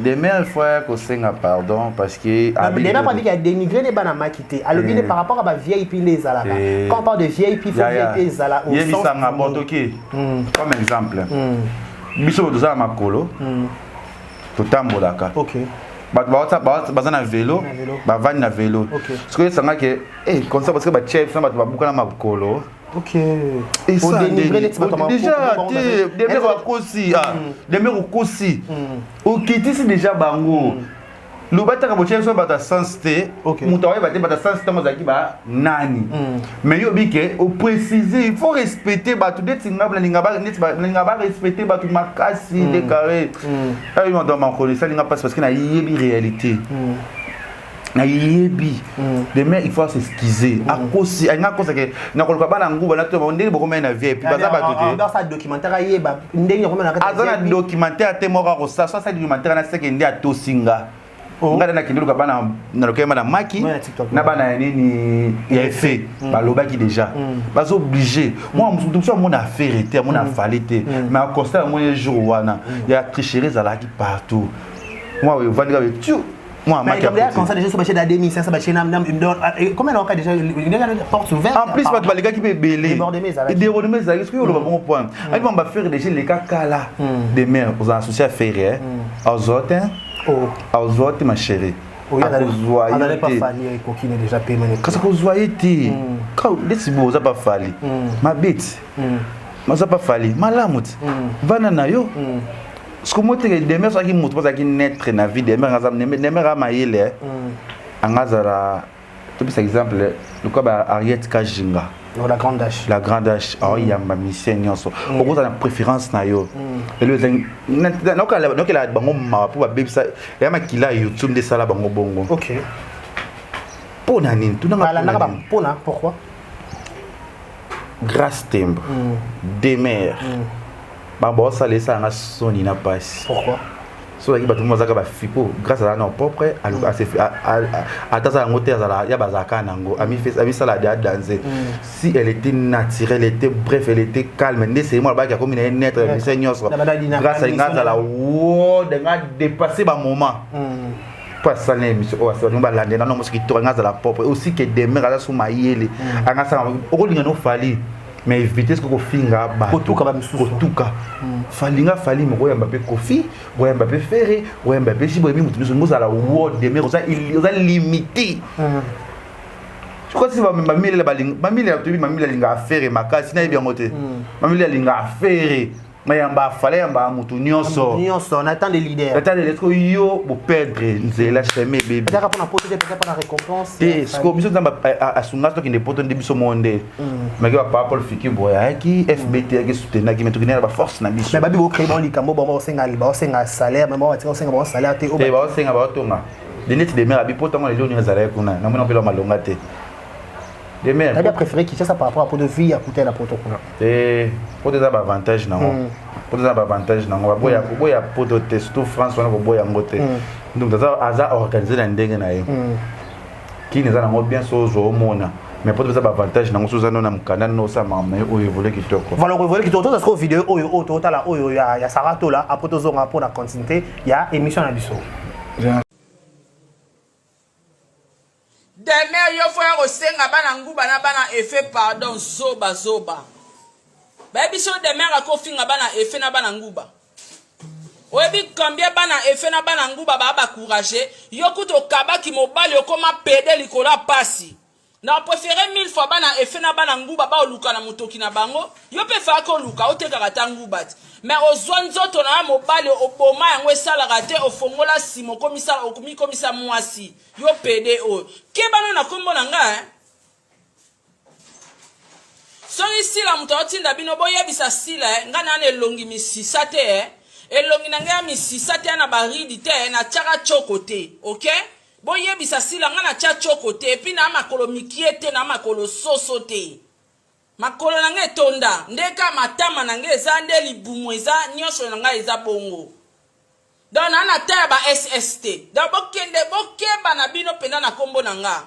Demer fois kosenga pardon parce que Demer pas dit qu'il a dénigré les bana maki te, alobi ne par rapport à ba VIP nde ezalaka. Quand on parle de VIP, faut VIP ezala au sens yebisanga bon toki comme exemple. Biso toza na makolo, totambolaka. Bato baza na velo, bavandi na velo. Soki esanga ke eh, comme ça, parce que batia biso na bato babuka na makolo. Déjà te, Demer akosi, Demer okosi, okitisi déjà bango. Loba taka botia biso bato ya sens te, moto akoyeba te bato ya sens ntango ozalaki ba nani. Mais yo obi ke oprécise, il faut respecter bato. Neti nga nalinga barespecte bato makasi de carré ayo moto ya makolo esalinga mpasi, parce que nayebi réalité, nayebi. Demain il faut s'excuser. Akosi, alinga akosa ke nakoluka bana nguba na to ndenge bokomai na vie, et puis baza bato te. Aza na documentaire te moko akosala. So asali documentaire na seke nde atosinga ngai nakende luka bana, nalokaki bana maki na bana ya nini ya effet. Balobaki déjà baza obligé. Mwa mosu mosu amona affaire te, amona afale te, mais aconstat yango ye jour wana ya tricherie ezalaki partout. Mwa oyo ovandi kaka tu mwa maki déjà so batie na 2500, batie na combien na déjà porte ouverte. En plus bato balekaki mpe ebele, débordement ezalaki. Soki oloba bongo point ayi bamba affaire déjà eleka kala. Demer ozala associé affaire azwa te, azwa te, ma chérie, akozwa ye te. Kasi akozwa ye te neti bo oza pa Fally mabe ti, oza pa Fally malamu ti, vanda na yo. Soki moteke Demer soki moto mpo azalaki neutre na vie, Demer aza mayele. Anga azala, topesa exemple lokola ba Ariette Kajinga. La grande H. La grande H aoyamba musicien nyonso, okozala na préférence na yo. Elo ezali nokela bango mawa mpo babebisa ya makila ya YouTube nde esala bango bongo. Mpo na nini? Tunanga mpona pourquoi? Grâce Tembo, Demer, bango baosala, esalanga soni na pasi. Pourquoi? So ozalaki bato mo bazalaka bafipo, Grâce azala na propre, ata aza yango te, azala ya bazalaka nango, amisala de adanse. Si elle était naturelle, elle était, bref, elle était calme nde seye mwana baki akomi na ye neutre ya mise nyonso. Grâce alinga azala wo ndenge adépasse bamoment mpo asali na émission oyo asali, balande nano moso kitoko. Anga azala propre aussi que Demer aza so mayele. Anga asala okolinga no Fally, mais éviter soki kofinga bato, kotuka Fally. Nga Fally moko oyamba mpe Kofi, oyamba mpe Ferre, oyamba mpe si boyebi moto nyonso ngozala wo. Demer oza limité. Je crois si bamilela, bamilela, toyebi mamile alingaka Ferre makasi, nayebi yango te. Mamile alingaka Ferre, mayamba afale, yamba motu nyonso. Nyonso na temps de leader. Na temps de leader. Yo boperdre nzela, chemin ebebi. Ezaka mpona poto te, peut-être mpona récompense. Te, siko biso Nzambe asunga, tokende poto nde biso mo nde maki bapapa Paul Fiki boye ayaki FBT, ayaki soutenaki, mais tokende na baforce na biso. Mais babi bocrée bao likambo bango baosenga salaire, mais bao batika osenga bango salaire te. Te, baosenga baotonga de neti Demer abi poto yango lelo nini ezalaki kuna, namoni mpela malonga te. Demer tabi préféré Kinshasa par rapport à poto, vie ya kuta na poto kuna. Te, poto eza baavantage nango, poto eza baavantage nango. Baboya koboya poto te, surtout France wana, koboya yango te. Donc aza organisé na ndenge na ye. Kini eza nango bien, so ozwa omona, mais poto eza baavantage nango. So oza no na mokanda no osala makambo na ye oyo évolue kitoko. Voilà, évolue kitoko. Toza sikoyo video oyo totala oyo ya Sara Tola, après tozonga mpona continuité ya émission na biso. Demer, yo fo ya kosenga bana nguba na bana efe pardon. Zoba zoba, bayebi so Demer akofinga bana efe na bana nguba. Oyebi combien bana efe na bana nguba baa bacourage? Yo kuta okabaki mobali, okoma pede likolo ya pasi. Na préféré mille fois bana efe na bana nguba baoluka na motoki na bango. Yo mpe fayaki oluka otekaka ata nguba te, mais ozwa nzoto na ya mobali, oboma yango, esalaka te. Ofongola nsima, omikomisa mwasi. Yo pede oyo, kebano na nkombo na ngai, eh? Soki Sila moto aotinda bino, boyebisa Sila, eh? Ngai naa na elongi misisa te, eh? Elongi na ngai ya misisa te, ya na baridi te, eh? Natiaka tioko te, ok? Boyebisa Sila ngai natya tioko te, et puis na makolo mikie te, na makolo soso te. Makolo na ngai etonda nde ka matama na ngai eza nde libumu eza nyonso na ngai eza bongo. Donc naa na ta ya ba ss te. Donc bokende, bokeba na bino mpenza na nkombo na nga.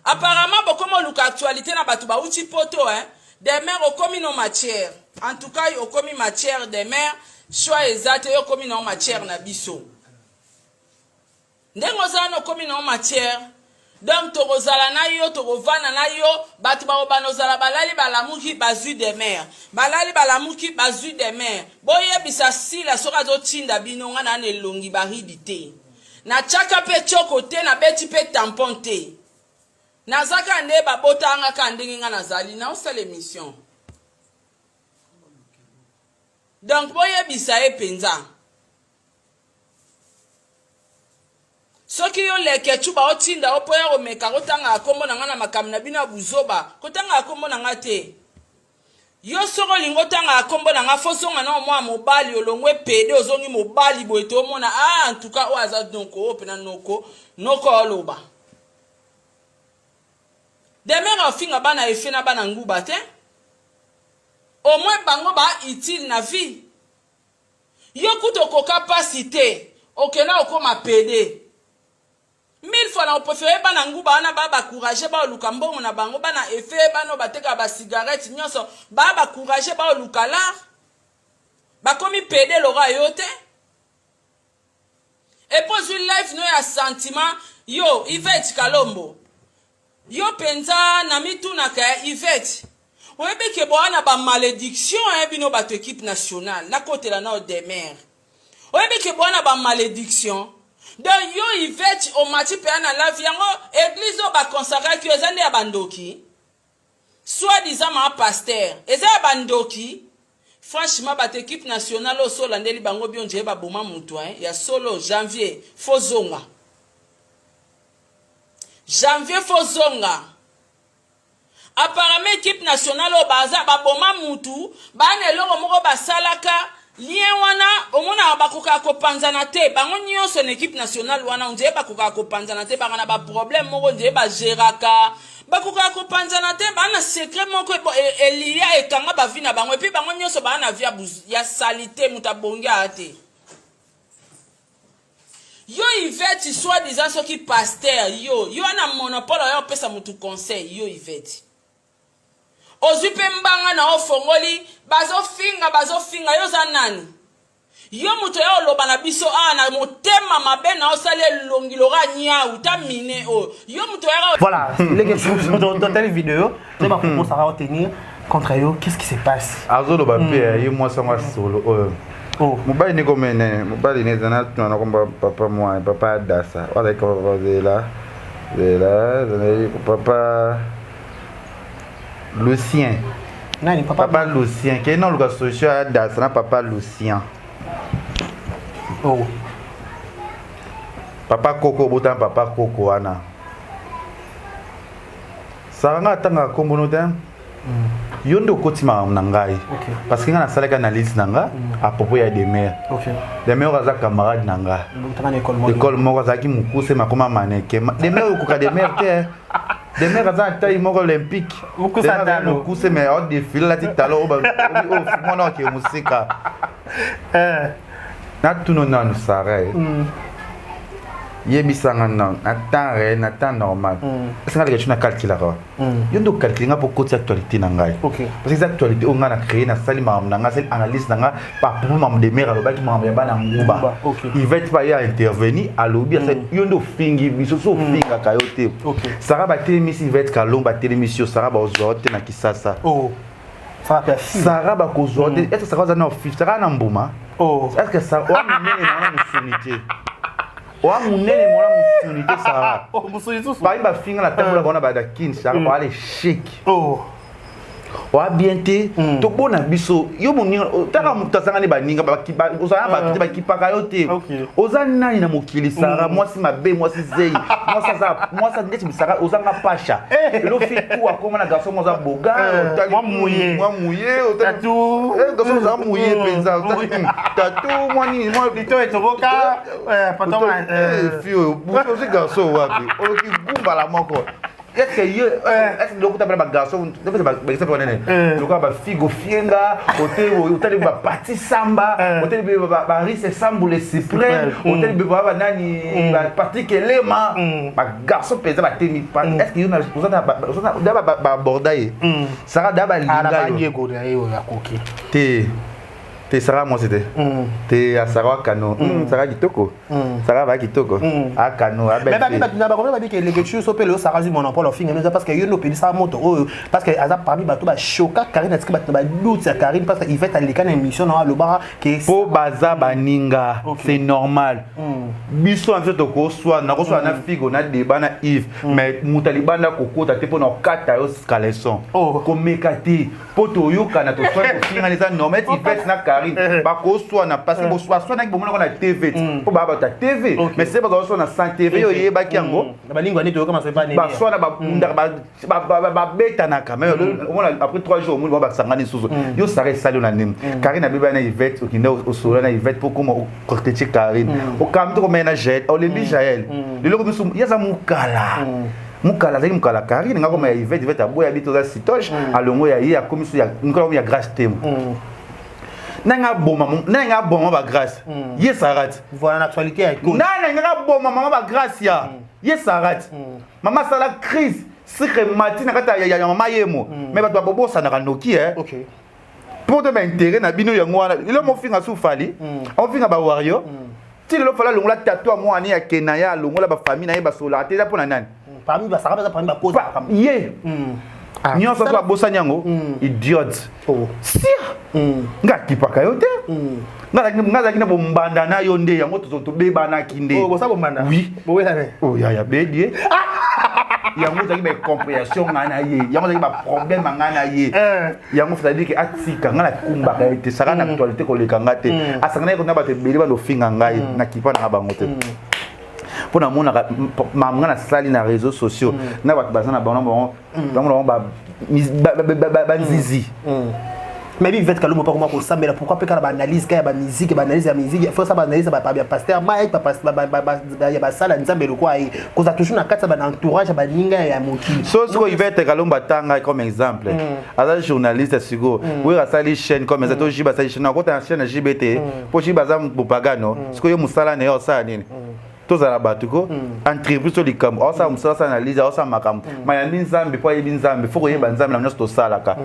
Apparemment bokoma oluka actualité na bato bauti poto, hein? Demer okomi no matière. En tout cas okomi matière, Demer, choix eza te, yo okomi na matière na biso. Ndenge oza wana, okomi na matière. Donc tokozala na yo, tokovanda na yo, bato bakobanda ozala balali balamuki bazui demeure. Balali balamuki bazui demeure. Boyebisa Sila soki azotinda bino nga na na elongi baridi te. Natiaka pe tioko te, nabeti pe tampon te. Naza kaka nde babotaka nga kaka ndenge nga nazali, naosala emission. Donc boyebisa ye penza. Soki yo leketchou baotinda yo po ya komeka kotangaka kombo na nga na makambo na bino ya buzoba, kotangaka kombo na nga te. Yo soki olingi otangaka kombo na nga faut ozonga nao mwana mobali, olongwe pede ozongi mobali boye tomona ah en tout cas oyo aza noko, oyo pena noko, noko aoloba. Demeure afinga bana efe na bana nguba te. Au moins bango ba utile na vie. Yo kutu okoka pasi te okenda okoma pede. Mille fois nako prefere bana nguba wana ba ba courageux bao luka mbongo na bango bana efe bana oyo batekaka ba cigarette nionso ba ba courageux bao luka lar. Bakomi pede lokola yo te. Epuis ozui life no ya sentiment yo Yvette kalombo yo penza na mitunaka eh Yvette oyebi ke boa na ba malediction eh bino batu equipe nationale nakotela nao demeure oyebi ke boa na ba malediction donc yo Yvette omati pea na lave yango eglise oyo ba consacraki yo eza nde ya ba ndoki Soit disant ma pasteur eza ya ba ndoki franchement batu equipe nationale oyo soki olandeli bango bien ondire ba boma mutu hein ya solo janvier faut zonga janvier faut zonga apparemment equipe nationale oyo baza ba boma mutu ba na eloko moko basalaka lien wana omonaka bakokaka kopanzana te bango nyonso na equipe nationale wana ondire bakokaka kopanzana te baka na ba problème moko ondire ba geraka Bakokaka kopanzana te, baa na secret moko eliya ekanga ba vie na bango epuis bango nionso baa na vie ya salite moto abongi aa te. Yo Yvette soit disant soki pasteur yo yo wana monopole oya opesa mutu conseil yo Yvette ozwi pe mbanga na ofongoli bazofinga bazofinga yo oza nani Yo moto ya oloba na biso awa na motema mabe na osali elongi loka niawu ta mine oyo yo moto ya Voilà, les questions dans telle vidéo, tu vas propos ça va tenir contre yo, qu'est-ce qui se passe? Azoloba pe ye mwasi yango asolo oyo. Oh. Mobali ne comme nene, mobali ne ezana tuna na komba papa mwa, papa Adasa. Wala ko papa zela. Zela, zela papa Lucien. Nani papa? Papa Lucien. Kende na luka solution ya Adasa na papa Lucien. Oh. Papa Koko botana papa Koko wana. Sara nga atangaka kombo no te. Yo nde okoti makambo na ngai. Okay. Parce que nga nasalaki analyse na nga à propos ya Demeure. Okay. Demeure aza camarade na nga. Botanga na école moko. École moko azalaki mokuse makoma maneke. Demeure okoka Demeure te. hein. Demeure aza na taille moko olympique. Mokuse Demeure azali atalo. mokuse mais ao défile alati talon oyo oyo mwana oke mosika. Eh. Natuno nanu Sarah. eh. Yebisa nga nanu na temps réel na temps normal. Est-ce que nga leka na calculaka? Yo nde ocalcule nga mpo okoti actualité na ngai. Ok. Parce que eza actualité oyo nga na créé nasali makambo na ngai asali analyse na nga par propos makambo Demeure alobaki makambo ya bana nguba. Nguba, ok. Yvette pa ye a intervenir alobi asali yo nde ofingi biso so ofingaka yo te. Ok. Sarah batelemisi Yvette Kalombo atelemisi yo Sarah bakozwa yo te na Kisasa. Oh. Ça va faire Sarah bakozwa yo te. Est-ce que Sarah aza na office? Sarah na mbuma? Oh. Est-ce que Sarah oa monene na wana mosuni te? Oa monene mwana mosuni te Sarah. Oh, mosuni susu. Bayi bafinga na tambola bango na badakin Sarah oa l'échec. Oh. Oa bien te tobona biso yo moninga taka moto azanga ne baninga ozala na bato te bakipaka yo te Ok. oza nani na mokili Sarah mwasi mabe mwasi zei mwasi aza mwasi ndeti Sarah ozanga pasha elofi tu akoma na garçon moko aza boga otali mwa mouillé. mwa mouillé otali Tatou. Eh, garçon oza mouillé mpenza otali tatu mwa nini mwa Lito etoboka, eh, patron, eh, fille oyo butu ozi garçon wapi oyoki gumbala moko est-ce que yo est-ce que lokuta bana ba garçon ba exemple nene lokola ba figo fienga oteli otali ba pati samba oteli ba ba rise sambule suprême oteli ba ba nani ba Patrick Elema ba garçon penza ba temi est-ce que yo na oza na oza na ba ba borda ye Sarah da ba Ah, na linga ba yo Diego na ye oyo akoki. te. Te Sara mwasi te. Te ya Sara Kano. Sara kitoko. Sara va kitoko. A Kano a belle. Mais babi bato na bakomi babi ke leke so pe le Sara zui monopole ofinga nous parce que yo no pelisa moto oyo parce que aza parmi bato ba choka Karine atiki bato ba doute ya Karine parce que Yvette aleka na émission na alobaka ke po baza baninga c'est normal. Biso na biso tokoswana nakoswana na Figo na débat na Yves mais moto alibanda kokota te mpona okata yo caleçon. Komeka te mpo toyokana toswani tofingana eza normal eti Yvette na Karine eh. bakoswana parce que mm. baswanaki bomonaka na TV mpo mm. baa bato ya TV mais se bazoswana sans TV oyo oyebaki yango mm. baswana babundaka babetanaka mais omona après 3 jours omoni bango basangani lisusu yo Sara esali yo na nini Karine abeba na Yvette okende osolola na Yvette mpo koma okretier Karine okami to komaya na Jael olembi Jael lelo biso ye aza mokala mukala azalaki mukala Karine nga koma ya Yvette Yvette aboya bi toza sitoche mm. alongo ya ye akomi so ya mukala ya Grace Temo mm. nanga aboma nanga aboma ba Grace mm. ye Sarati voilà l'actualité ya nana nga aboma mama ba Grace ya mm. ye Sarati mm. mama sala crise secret mati na kati ya, ya mama yemo mm. mais bato babobosanaka noki eh okay. mpo te baintérêt na bino yango wana lelo mofinga su fali mm. ofinga ba wario mm. ti lelo fali alongola tato ya mwana ya kena ya alongola bafamille na ye basololaka te eza mpo na nani parmi basaka baza parmi bakoza ye ah, nyonso so abosani yango idiote oh. sia nga akipaka yo te nga azalaki na bombanda na yo nde yango tobebanaki nde oh, oui oh, yaya bedie yango ezalaki baincompréhension ngai na ye yango ezalaki baproblème ya ngai na ye eh. yango c'est-à-dire ke atika ngai nakumbaka ye te saka na mm. actualité koleka ngai te mm. asanganaki kona bato ebele bando ofinga ngai mm. nakipa nanga bango te mpo namonaka makambo ngai nasali na réseaux sociaux na bato baza na bango bango bango banzizi mais bi Yvette Kalombo pas comment kosambela pourquoi pe kala ba analyse kaya ba musique ba analyse ya musique faut ça ba analyse ba ya pasteur Mike ba ya ba sala nzambe lokwa ye koza toujours na kati ba entourage ba ninga ya mokili so siko Yvette Kalombo atanga comme exemple mm. aza journaliste siko mm. oyo asali chaîne comme eza to JB asali chaîne akota na chaîne ya JB te mm. po JB aza bopagano siko yo mosala na ye osala nini tozala bato ko entreprise to likambo aosala mosala asala analyse aosala makambo mayambi nzambe mpo ayebi nzambe fo koyeba nzambe na nyonso tosalaka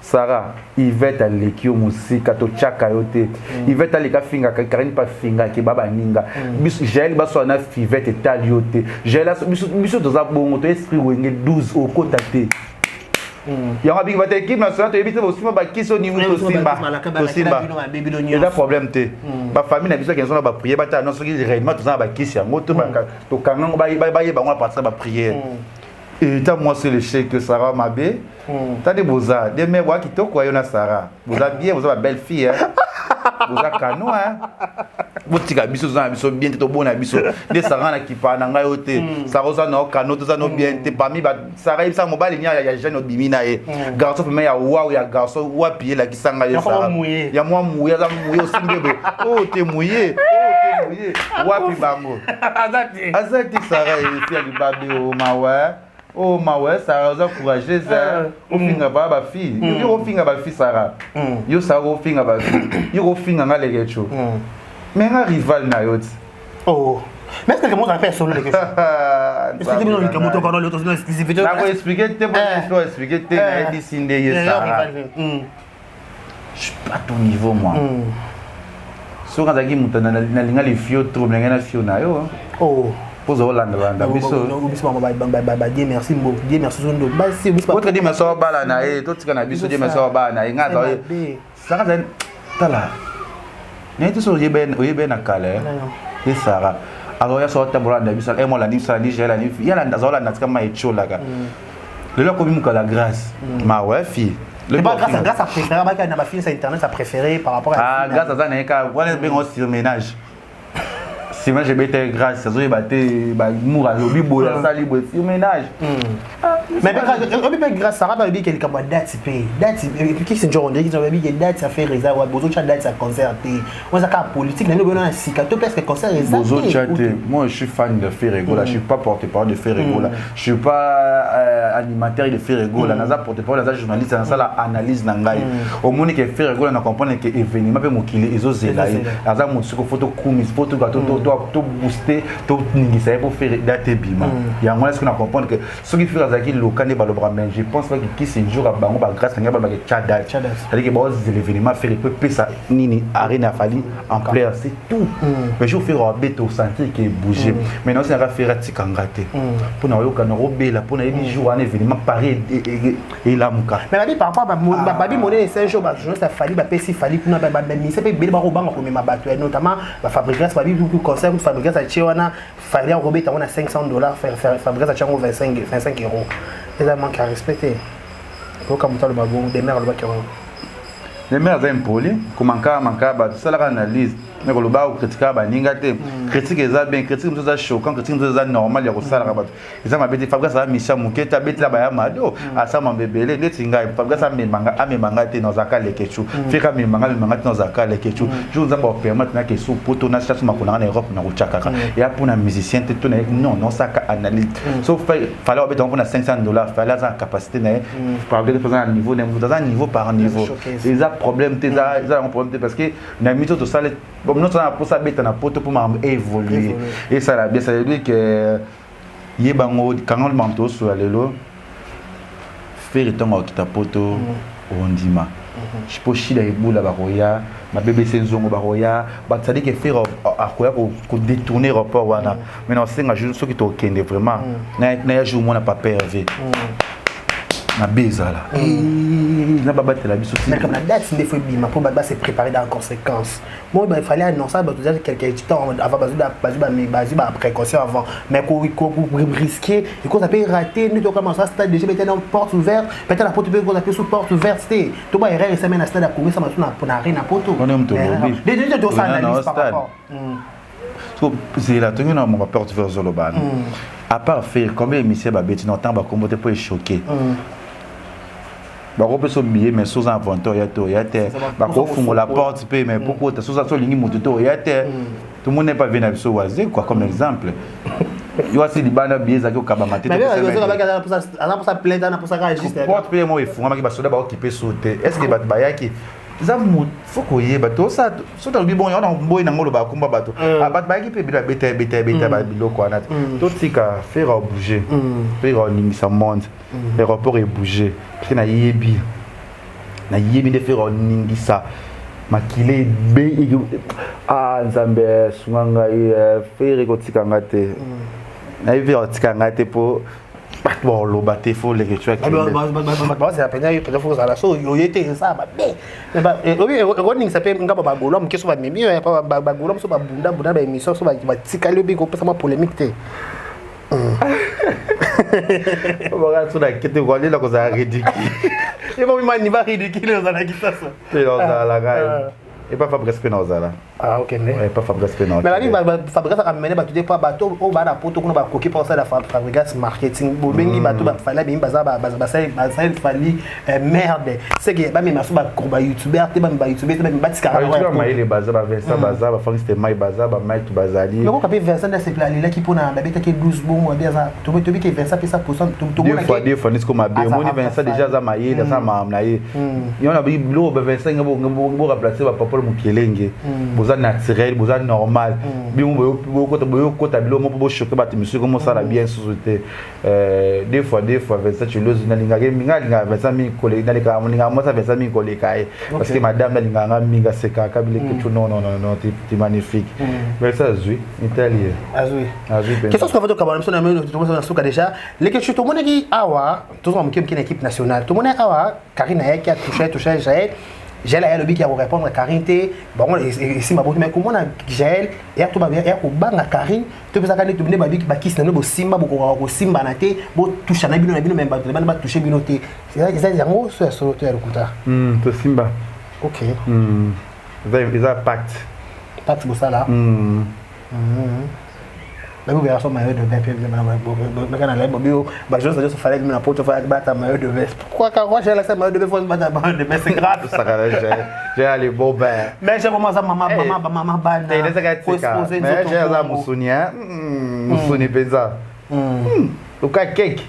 Sarah, Yvette aleki yo mosika totyaka yo te. Mm. Yvette aleki afingaka Karine mpe afingaki ba baninga. Mm. Biso Jael baswana na Yvette etali yo te. Jael biso biso toza bongo to esprit wenge 12 okota te. Mm. yango abiki bata équipe nationale toyebi te bosimba bakisi oyo nini tosimba tosimba eza problème te mm. bafamille na biso akenzo na bapriere batala no soki réellement toza na bakisi yango to mm. tokanga yango bayeba yango na partir ya bapriere Eta mwasi le chèque Sarah mabe. Mm. Tadi boza, de mère wa kitoko ayo na Sarah. Boza bien, boza ba belle fille hein. Boza canon hein. botika biso toza na biso bien te tobona biso nde sara na kipa na ngai yo te mm. sara oza na okano toza no bien te parmi sara yebisa mobali nia ya jeune obimi na ye mm. garçon pema ya wau ya garçon wapi elakisa ngai ye sara ya mwa muye aza muye osimbi boye o oh, te muye o oh, te muye wapi bango aza te sara esi ya libabe o mawa o mawa sara oza courageuse eh. ofinga ba bafille mm. yo ofinga bafille sara mm. yo sara ofinga bafille yo ofinga nga lekecho mm. mais nga rival na yo ti oh. Mais est-ce que moi j'avais solo les questions Est-ce que nous avons une exclusivité Nako expliquer te pour expliquer te na yebisi nde ye Sara. Je suis pas ton niveau moi. Mm. soki azalaki moto nalinga lifio trop ndenge na fio na yo oh. mpo oza olandalanda biso badie merci mbo die merci zondo basi otre die merci obala na ye totika na biso die merci obala na ye ngai azali saka azali tala naye te so oyebe na kala ye sara alors ya so otambola landa biso emo olandi biso alandi jael alandi ye aza olanda tika mai etiolaka lelo akomi mokala grâce mawa fille Le pas grâce à grâce à préféré bah na ba film sur internet à préféré par rapport à ah grâce aza na ye kaka wana bengo surménage surménage ebeta grâce azoyeba te bamour alobi boye asali boye surménage mais obi mpe grâce sara balobi ke likambo ya date mpe date kisi njoko nde kisi oyebi ke date ya ferre eza wapi bozotya date ya concert te oyo eza kaka politique na bino na sika to presque concert eza bozotya te moi je suis fan de Ferre Gola mm. je suis pas porte-parole de Ferre Gola mm. je suis pas euh, animateur de Ferre Gola mm. naza porte-parole naza journaliste nasala analyse na ngai mm. omoni ke Ferre Gola na comprendre ke événement mpe mokili ezozela ye aza moto siko fo tokumisa fo toka tobooste, toningisa ye mpo Ferre date ebima. Yango wana soki na comprendre que soki Ferre azalaki loka nde balobaka, mais je pense pas que kisi jour ya bango bagrâce na ngai balobaka tya date, c'est-à-dire que baozela événement Ferre po epesa nini arène ya Fally ampleur, c'est tout. Mais jour Ferre abeta, osentir que bouger. Mais naosinaka Ferre atika nga te mpo na oyoka nakobela mpo nayebi jour wana événement Paris elamuka. Mais babi, par rapport babi monene 5 jours, bajournaliste ya Fally bapesi Fally kuna, bamise mpe ebele bakobanga komema bato, notamment baFabregas. Babi concert Fabregas atie wana, Fally akobeta yango na 500 $, Fabregas atie yango 25 €. Eza manque ya respect te? Oyoka moto aloba bongo, Demer alobaki yango. Demer aza impoli, komanka manka bato. Salaka analyse, me koloba okritikaka baninga te. Critique eza bien, critique mosusu eza choquant, critique mosusu eza normal ya kosalaka bato, eza mabe te. Fabregas aza misia moke te, abetela baya mado, asala mambo ebele neti ngai. Fabregas amemanga te, nazalaka lekecu. Ferre amemanga te, nazalaka lekecu. Jour Nzambe apermettre nake su poto, nachasse makolo nanga na Europe, na kotya kaka eya mpona musicien te to na ye. Non, nosaka analyse. So Fally abetanga mpona 500 $, Fally aza na capacité na ye, Fabregas aza na niveau na ye, aza niveau par niveau. Eza problème te, eza yango problème te, parce que na mito tosala nyonso na mposa abeta na poto mpo makambo évolue, esala bien. Ça veut dire que ye bango kanga makambo tozosola lelo. Ferre ntango akita poto, ondima mpo shida ebula bakoya, babebese nzongo bakoya. C'est-à-dire que Ferre akoya kodétourner rapport wana. Mais na osenga jour soki tokende vraiment naya jour mona papa Hervé mabe ezala na babatela biso. Mais comme la date nde faut ebima mpo bato base préparer dans conséquence. Moi, il fallait annoncer bato déjà quelque temps avant, bazwi baprécaution avant, mais risquer ekoza mpe raté nde tokama sa stade déjà bete na porte ouverte, peut-être la porte mpe ekoza mpe sous porte ouverte te. To ba erreur esami na stade ya Congo, esama so na arena poto. Déjà tosala analyse par rapport. Zela, tongi na moko porte ouverte ozoloba. À part faire combien émission babeti na ntango bakombo te mpo echoqué, bakopesa billet, mais soza inventeur oya te, oya te. Bakofungola porte mpe, mais po kota soza so olingi motu te, oya te. Tomoni epa vie na biso waze quoi, comme exemple yo asi libanda, billet ezalaki okabama te. Porte mpe mo efungamaki, basoda baokipe so te. Est ce que bato bayaki? Eza faut koyeba tosa so talobi bon yango na boyi nango oloba akumba bato. Bato bayaki mpe ebele, babeta ebeta ebeta biloko wana te. Totika Ferre abouge, Ferre oningisa monde, aéroport ebouge, parce que nayebi nde Ferre oningisa makila ebe. Ah, Nzambe sunga ngai, Ferre kotika nga te. Nayebi Ferre kotika ngai te mpo bato baoloba te. Fo leke tu. Bazela mpenza, yo mpenza fo kozala so oye te, eza mabe. Ekoningisa mpe ngamba bagaulois moke so bamemi bagaulois moso babunda bunda baémission so batikali obi kopesa mwa polémique te. Baka so na kete koalela kozala ridicule. Ebomimani ba ridicule ozalaki sasa. Te, ozala ngai epa Fabrice mpe na ozala. Ah, ok, mais epa Fabrice mpe na. Mais babi Fabrice akamene bato te mpo bato oyo baa na poto kuna bakoki mpo kosala Fabrice marketing. Bobengi bato baFally abimi, baza basali Fally merde, c'est que bamema so bayoutubeur te, bamema bayoutubeur te, bamema batikaka. Mayele baza, baVincent baza, baFrancis Temai baza, baMike bazali. Okoka mpe Vincent nde asepela, alelaki mpona babetaki 12 bongo abi aza tobi ke Vincent apesa position. Deux fois, deux fois nisiko mabe. Omoni Vincent déjà aza mayele, aza makambo na ye. Yo na biloko baVincent boremplace bapapole mokelenge, boza naturel, boza normal. Bino boyokota biloko mpo bochoquer bato misusu, komosala bien susu te. Deux fois, deux fois Vincent Chilozi nalingaki mingi, alingaka Vincent mingi koleka, nalingaka mwasi Vincent mingi koleka ye, parce que madame nalingaka nga mingi, asekaka bileke. Non, non, non, non, t'es magnifique. Vincent azwi italie. Azwi. Azwi. Question soka tokabana biso na mino na suka déjà. Leke tomonaki awa, tozonga moke moke na équipe nationale. Tomonaki awa Karine ayaki atouche touche Jael. Jael aya alobiki ya korépondre Karine te. Bango esimba boto, mais komona Jael ya kobanga Karine to mpezaka nde nde babiki bakisi na bino bosimba, bokokaka kosimbana te, botusha na bino na bino, me bato bana batouche bino te. Eza yango so ya solo to ya lokuta? Tosimba. Ok. Eza pacte. Pacte bosala. Babi so maillot de bain mpe baka na lai bobi bajour nyonso fallait na poto fallait bata maillot de bain. Pourquoi quand j'ai la maillot de bain, faut bata maillot de bain? C'est grave. J'ai allé bon bain. Mais j'ai vraiment ça, mama mama mama bana. Mais j'ai aza musuni, hein, musuni mpenza luka cake.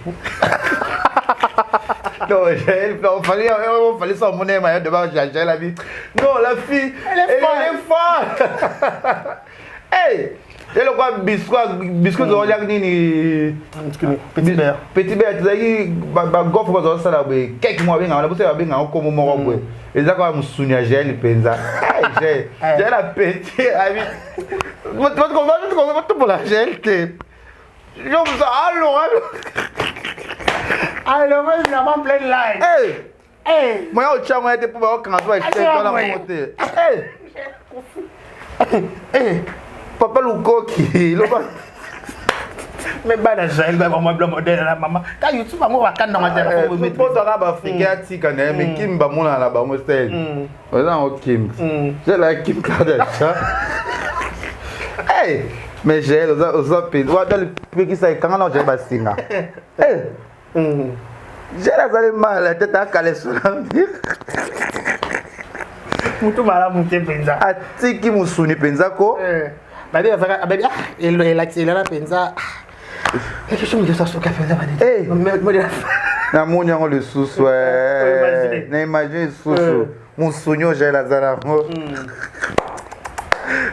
Non, Jaël, non, fallait son monnaie maillot de bain, Jaël a dit, non, la fille, elle est folle. Hey! Ye lokwa biscuit biscuit ozoliaka nini petit beurre tozalaki bagofre bazosala boye keke moko babengaka na biso babengaka nkombo moko boye eza kaka mosuni ya jael mpenza jael jael apeti abi batombola jael te yo mosu alonga alonga évidemment plein live moya otya moya te mpo baokanga so bachene moko te papa lukoki loba me bana jael bamama bla modele na mama ka youtube bango bakandanga potaka baafricain atika na ye me kim bamonana na bango sel oza yango kim jael aya kim kardashian mais jael oza mpenza wata lipekisa ekanga na jael basinga Jela azali mal la tete akaleso na mire. Mutu malamu te mpenza. Atiki musuni mpenza ko. Eh. Babi azaka babi ah elo elakisi elala mpenza. Ekesho mutu asoka mpenza bani. Eh. Namoni yango lisusu eh. Na imagine lisusu. Musuni oyo Jael aza nango.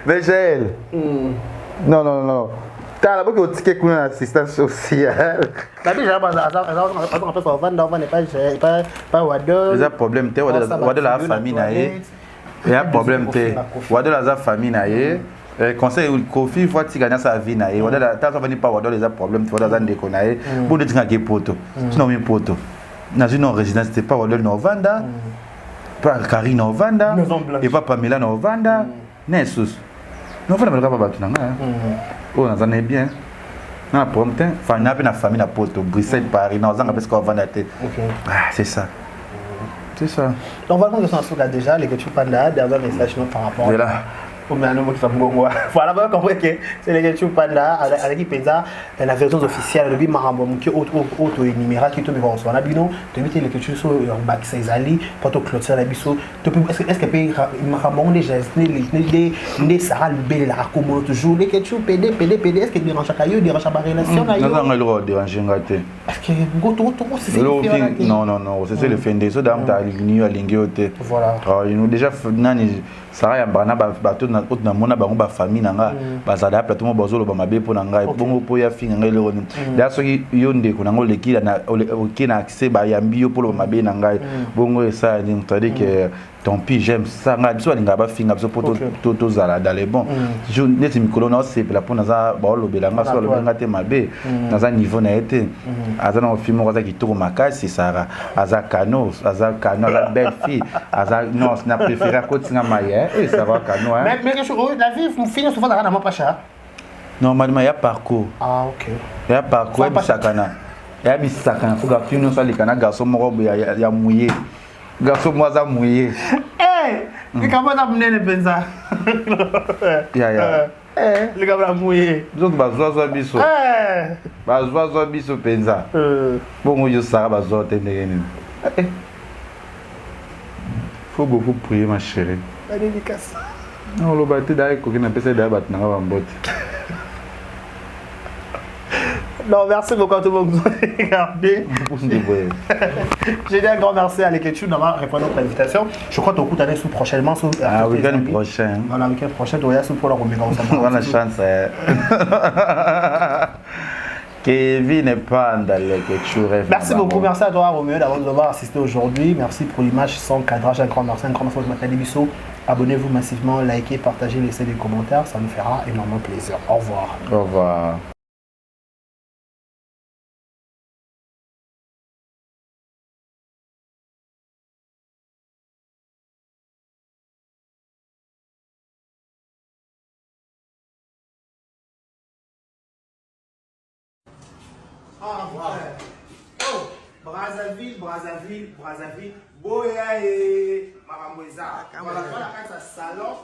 Mais Jael. Non non non. Tala boki otike kuna na assistance sociale. Babi Jael aza apesa ovanda ovanda epa epa Wadol. Eza problème te Wadol aza famille na ye. Eza problème te. Wadol aza famille na ye. Conseil Kofi faut atika nyasa vie na ye. Wadol ata avandi pa Wadol eza problème te. Wadol aza ndeko na ye. Bo nde tingaki poto. Sinon mi poto. Nazwi na résidence te pa Wadol na ovanda. Pa Karine na ovanda. Epa Pamela na ovanda. Na esusu. Na ovanda balaka pa bato na nga. Oyo naza na bien. Na problème te. Enfin, na pe na famille na poto, Bruxelles, Paris, na ozanga parce qu'on ovanda te. Ah, c'est ça. C'est ça. Donc voilà question suka déjà les que tu panda dernier message non par rapport. De là. Voilà, vous comprenez que c'est les que tu panda avec penza la version officielle le bi marambo muke auto énuméra qui to mi konso na bino to bi les que tu so bakisa ezali pour to clôturer la biso to est-ce que pe marambo déjà nde nde Sarah Lubele la komo toujours les que tu PD PD PD est-ce que dérange ka yo dérange ba relation na yo Naza ngai eloko déranger nga te. Est-ce que goto to c'est Non non non, c'est le fende so dam ta alingi yo alingi yo te. Voilà. Ah, déjà nani Sarah yambaka na bato oyo namona bango bafamille na nga bazala ya plateau moko bazoloba mabe mpo na ngai bongo mpo ya finga ngai eloko nini deja soki yo ndeko na ngai oleki oke na accès bayambi yo mpo loba mabe na ngai bongo esala nini c'est-à-dire que tant pis j'aime ça ngai biso balingaka bafinga biso mpo tozala dans les bons neti mikolo na osepela mpo naza baolobela nga so balobeli nga te mabe naza niveau na ye te aza na ofi moko aza kitoko makasi Sarah aza kano aza kano aza belle fille aza non na préféré akoti nga mai eh eh Sarah kano hein mais mais la vie fille souvent na ma pacha normalement ya parcours ah OK ya parcours ya bisakana ya bisakana faut garçon nyonso aleka na garçon moko boye ya mouillé garçon moko aza mouillé eh likambo eza monene mpenza ya ya likambo ya mouillé biso bazwazwa biso bazwazwa biso mpenza bongo yo Sara bazwa te ndenge nini faut beaucoup prier ma chérie badédicace oloba te daa ekoki napesa daa bato nanga bambote. Non, merci beaucoup à tout le monde qui nous a regardé. J'ai dit un grand merci à Leketchou d'avoir répondu à notre invitation. Je crois que tu es sous prochainement. Sous, ah, week-end prochain. Voilà, week-end prochain, tu es sous pour la remettre. On a la chance. Kevin Panda, Leketchou rêve. Merci beaucoup, merci à toi Roméo d'avoir nous avoir assisté aujourd'hui. Merci pour l'image sans cadrage. Un grand merci, un grand merci à Nathalie Bissot. Abonnez-vous massivement, likez, partagez, laissez des commentaires. Ça nous fera énormément plaisir. Au revoir. Au revoir. Ah, oh, Brazzaville, Brazzaville, Brazzaville, boya e makambo eza. Voilà, voilà kati ya salon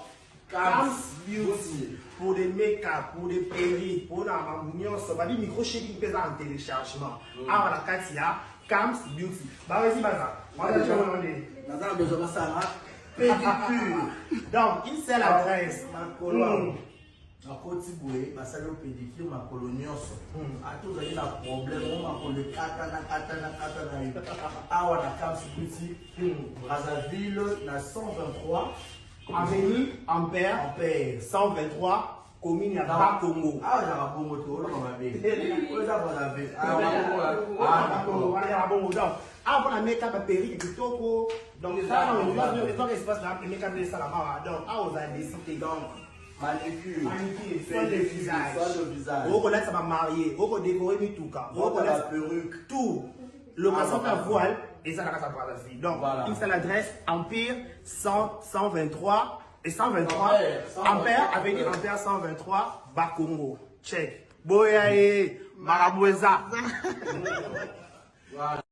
Kams Beauty pour des make-up, pour des perruques, pour na makambo nyonso. Babi micro shaking mpe eza en téléchargement. Awa na kati ya Kams Beauty. Bawezi baza. Wana tshona nde. Naza na besoin basala pédicure. Donc, une seule adresse. Makolo. Nakoti boye basali yo pédicure makolo nyonso ata ozali na problème o makolo ekatana katana katana yo awa na Kams Beauty Brazzaville na 123 Avenue Ampère, Ampère 123. Commune ya Bakongo. Awa ezalaka bongo te, oloba mabe. Oyo eza Brazzaville. Wana ya bongo donc awa mpona make-up, ba perruque kitoko. Donc ezwaka espace na make-up nde esalama awa. Donc awa ozala desi te. Donc manicure, manicure, soin de visage, soin de visage, okolatisa ba marié, okodécorer mituka, okolatisa perruque, tout, location ya voile eza na kati ya Brazzaville. Donc une seule adresse, Empire 100, 123 et 123, Ampère, avenue Ampère 123, Bakongo. Check. Boya ye, makambo eza.